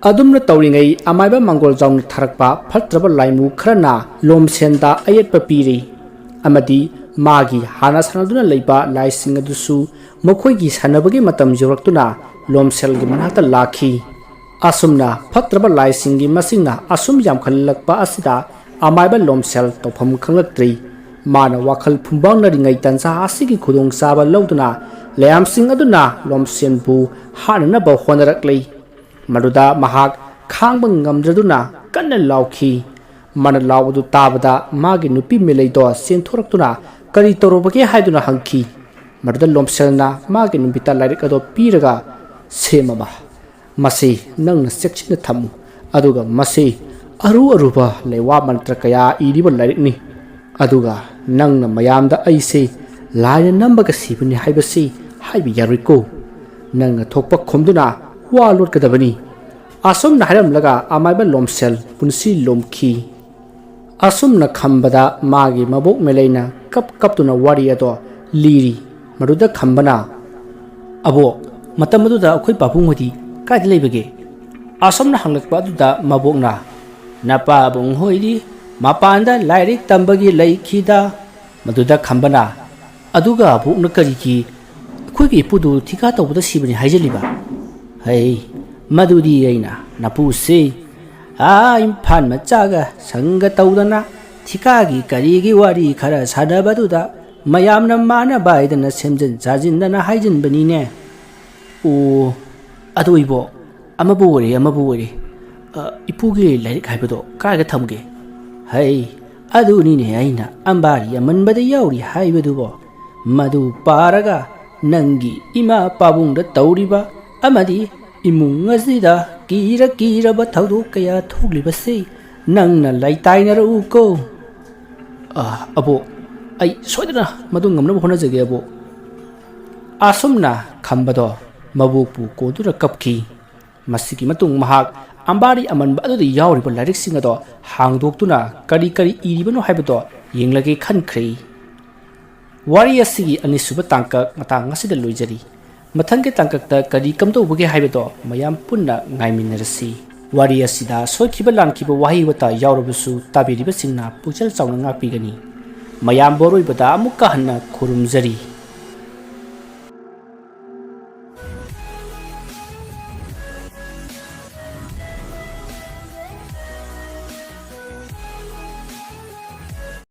ꯑꯗꯨꯝꯅ ꯇꯧꯔꯤꯉꯩ ꯑꯃꯥꯏꯕ ꯃꯪꯒꯣꯜ ꯖꯥꯎꯅ ꯊꯥꯔꯛꯄ ꯐꯠꯇ꯭ꯔꯕ ꯂꯥꯏꯃꯨ ꯈꯔꯅ ꯂꯣꯝꯁꯦꯟꯗ ꯑꯌꯦꯠꯄ ꯄꯤꯔꯤ꯫ ꯑꯃꯗꯤ ꯃꯥꯒꯤ ꯍꯥꯟꯅ ꯁꯥꯟꯅꯗꯨꯅ ꯂꯩꯕ ꯂꯥꯏꯁꯤꯡ ꯑꯗꯨꯁꯨ ꯃꯈꯣꯏꯒꯤ ꯁꯥꯟꯅꯕꯒꯤ ꯃꯇꯝ ꯌꯧꯔꯛꯇꯨꯅ ꯂꯣꯝꯁꯦꯜꯒꯤ ꯃꯅꯥꯛꯇ ꯂꯥꯛꯈꯤ꯫ ꯑꯁꯨꯝꯅ ꯐꯠꯇ꯭ꯔꯕ ꯂꯥꯏꯁꯤꯡꯒꯤ ꯃꯁꯤꯡꯅ ꯑꯁꯨꯝ ꯌꯥꯝꯈꯠꯂꯛꯄ ꯑꯁꯤꯗ ꯑꯃꯥꯏꯕ ꯂꯣꯝꯁꯦꯜ ꯇꯧꯐꯝ ꯈꯪꯂꯛꯇ꯭ꯔꯤ꯫ ꯃꯥꯅ ꯋꯥꯈꯜ ꯐꯨꯝꯕꯥꯡꯅꯔꯤꯉꯩ ꯇꯟꯖꯥ ꯑꯁꯤꯒꯤ ꯈꯨꯗꯣꯡꯆꯥꯕ ꯂꯧꯗꯨꯅ ꯂꯌꯥꯝꯁꯤꯡ ꯑꯗꯨꯅ ꯂꯣꯝꯁꯦꯟꯕꯨ ꯍꯥꯠꯅꯅꯕ ꯍꯣꯠꯅꯔꯛꯂꯤ꯫ ꯃꯗꯨꯗ ꯃꯍꯥꯛ ꯈꯥꯡꯕ ꯉꯝꯗ꯭ꯔꯗꯨꯅ ꯀꯟꯅ ꯂꯥꯎꯈꯤ꯫ ꯃꯥꯅ ꯂꯥꯎꯕꯗꯨ ꯇꯥꯕꯗ ꯃꯥꯒꯤ ꯅꯨꯄꯤ ꯃꯦꯂꯩꯗꯣ ꯆꯦꯟꯊꯣꯔꯛꯇꯨꯅ "ꯀꯔꯤ ꯇꯧꯔꯕꯒꯦ?" ꯍꯥꯏꯗꯨꯅ ꯍꯪꯈꯤ꯫ ꯃꯗꯨꯗ ꯂꯣꯝꯁꯦꯜꯅ ꯃꯥꯒꯤ ꯅꯨꯄꯤꯗ ꯂꯥꯏꯔꯤꯛ ꯑꯗꯨ ꯄꯤꯔꯒ, "ꯁꯦ ꯃꯃꯥ, ꯃꯁꯤ ꯅꯪꯅ ꯆꯦꯛꯁꯤꯟꯅ ꯊꯝꯃꯨ, ꯑꯗꯨꯒ ꯃꯁꯤ ꯑꯔꯨ ꯑꯔꯨꯕ ꯂꯩꯋꯥ ꯃꯟꯇ꯭ꯔ ꯀꯌꯥ ꯏꯔꯤꯕ ꯂꯥꯏꯔꯤꯛꯅꯤ꯫ ꯑꯗꯨꯒ ꯅꯪꯅ ꯃꯌꯥꯝꯗ ꯑꯩꯁꯦ ꯂꯥꯏꯅ ꯅꯝꯕꯒ ꯁꯤꯕꯅꯤ ꯍꯥꯏꯕꯁꯤ ꯍꯥꯏꯕ ꯌꯥꯔꯣꯏꯀꯣ꯫ ꯅꯪꯅ ꯊꯣꯛꯄ ꯈꯨꯝꯗꯨꯅ ꯋꯥ ꯂꯣꯠꯀꯗꯕꯅꯤ"꯫ ꯑꯁꯨꯝꯅ ꯍꯥꯏꯔꯝꯂꯒ ꯑꯃꯥꯏꯕ ꯂꯣꯝꯁꯦꯜ ꯄꯨꯟꯁꯤ ꯂꯣꯝꯈꯤ꯫ ꯑꯁꯨꯝꯅ ꯈꯝꯕꯗ ꯃꯥꯒꯤ ꯃꯕꯣꯛ ꯃꯦꯂꯩꯅ ꯀꯞ ꯀꯞꯇꯨꯅ ꯋꯥꯔꯤ ꯑꯗꯣ ꯂꯤꯔꯤ꯫ ꯃꯗꯨꯗ ꯈꯝꯕꯅ, "ꯑꯕꯣꯛ, ꯃꯇꯝ ꯑꯗꯨꯗ ꯑꯩꯈꯣꯏ ꯄꯥꯕꯨꯡ ꯍꯣꯏꯗꯤ ꯀꯥꯏꯗ ꯂꯩꯕꯒꯦ?" ꯑꯁꯨꯝꯅ ꯍꯪꯂꯛꯄ ꯑꯗꯨꯗ ꯃꯕꯣꯛꯅ, "ꯅꯄꯥꯕꯨꯡ ꯍꯣꯏꯗꯤ ꯃꯄꯥꯟꯗ ꯂꯥꯏꯔꯤꯛ ꯇꯝꯕꯒꯤ ꯂꯩꯈꯤꯗ"꯫ ꯃꯗꯨꯗ ꯈꯝꯕꯅ, "ꯑꯗꯨꯒ ꯑꯕꯣꯛꯅ ꯀꯔꯤꯒꯤ ꯑꯩꯈꯣꯏꯒꯤ ꯏꯄꯨꯗꯨ ꯊꯤꯀꯥ ꯇꯧꯕꯗ ꯁꯤꯕꯅꯤ ꯍꯥꯏꯖꯜꯂꯤꯕ?" "ꯍꯩ, ꯃꯗꯨꯗꯤ ꯑꯩꯅ ꯅꯄꯨꯁꯤ ꯑꯥ ꯏꯝꯐꯥꯜ ꯃꯆꯥꯒ ꯁꯪꯒ ꯇꯧꯗꯅ ꯊꯤꯀꯥꯒꯤ ꯀꯔꯤꯒꯤ ꯋꯥꯔꯤ ꯈꯔ ꯁꯥꯟꯅꯕꯗꯨꯗ ꯃꯌꯥꯝꯅ ꯃꯥꯟꯅꯕ ꯍꯥꯏꯗꯅ ꯁꯦꯝꯖꯤꯟ ꯁꯥꯖꯤꯟꯗꯅ ꯍꯥꯏꯖꯤꯟꯕꯅꯤꯅꯦ"꯫ "ꯑꯣ, "ꯑꯗꯨ ꯏꯕꯣ, ꯑꯃꯕꯨ ꯑꯣꯏꯔꯦ, ꯑꯃꯕꯨ ꯑꯣꯏꯔꯦ, ꯑ, ꯏꯄꯨꯒꯤ ꯂꯥꯏꯔꯤꯛ ꯍꯥꯏꯕꯗꯣ ꯀꯥꯏꯗ ꯊꯝꯒꯦ?" "ꯍꯩ, ꯑꯗꯨꯅꯤꯅꯦ ꯑꯩꯅ ꯑꯝꯕꯥꯔꯤ ꯑꯃꯟꯕꯗ ꯌꯥꯎꯔꯤ ꯍꯥꯏꯕꯗꯨꯕꯣ꯫ ꯃꯗꯨ ꯄꯥꯔꯒ ꯅꯪꯒꯤ ꯏꯃꯥ ꯄꯥꯕꯨꯡꯗ ꯇꯧꯔꯤꯕ ꯑꯃꯗꯤ ꯏꯃꯨꯡ ꯑꯁꯤꯗ ꯀꯤꯔ ꯀꯤꯔꯕ ꯊꯧꯗꯣꯛ ꯀꯌꯥ ꯊꯣꯛꯂꯤꯕꯁꯤ ꯅꯪꯅ ꯂꯩꯇꯥꯏꯅꯔꯛꯎꯀꯣ꯫" "ꯑ, ꯑꯕꯣ, ꯑꯩ ꯁꯣꯏꯗꯅ ꯃꯗꯨ ꯉꯝꯅꯕ ꯍꯣꯠꯅꯖꯒꯦ, ꯑꯕꯣ꯫" ꯑꯁꯨꯝꯅ ꯈꯝꯕꯗꯣ ꯃꯕꯣꯛꯄꯨ ꯀꯣꯟꯗꯨꯅ ꯀꯞꯈꯤ꯫ ꯃꯁꯤꯒꯤ ꯃꯇꯨꯡ ꯃꯍꯥꯛ ꯑꯝꯕꯥꯔꯤ ꯑꯃꯟꯕ ꯑꯗꯨꯗ ꯌꯥꯎꯔꯤꯕ ꯂꯥꯏꯔꯤꯛꯁꯤꯡ ꯑꯗꯣ ꯍꯥꯡꯗꯣꯛꯇꯨꯅ ꯀꯔꯤ ꯀꯔꯤ ꯏꯔꯤꯕꯅꯣ ꯍꯥꯏꯕꯗꯣ ꯌꯦꯡꯂꯒꯦ ꯈꯟꯈ꯭ꯔꯦ꯫ ꯋꯥꯔꯤ ꯑꯁꯤꯒꯤ ꯑꯅꯤꯁꯨꯕ ꯇꯥꯡꯀꯛ ꯃꯇꯥꯡ ꯑꯁꯤꯗ ꯂꯣꯏꯖꯔꯤ꯫ ꯃꯊꯪꯒꯤ ꯇꯥꯡꯀꯛꯇ ꯀꯔꯤ ꯀꯝꯗꯧꯕꯒꯦ ꯍꯥꯏꯕꯗꯣ ꯃꯌꯥꯝ ꯄꯨꯟꯅ ꯉꯥꯏꯃꯤꯟꯅꯔꯁꯤ꯫ ꯋꯥꯔꯤ ꯑꯁꯤꯗ ꯁꯣꯏꯈꯤꯕ ꯂꯥꯟꯈꯤꯕ ꯋꯥꯍꯩ ꯋꯥꯇꯥ ꯌꯥꯎꯔꯕꯁꯨ ꯇꯥꯕꯤꯔꯤꯕꯁꯤꯡꯅ ꯄꯨꯛꯆꯦꯜ ꯆꯥꯎꯅ ꯉꯥꯛꯄꯤꯒꯅꯤ꯫ ꯃꯌꯥꯝꯕꯨ ꯑꯔꯣꯏꯕꯗ ꯑꯃꯨꯛꯀ ꯍꯟꯅ ꯈꯨꯔꯨꯝꯖꯔꯤ꯫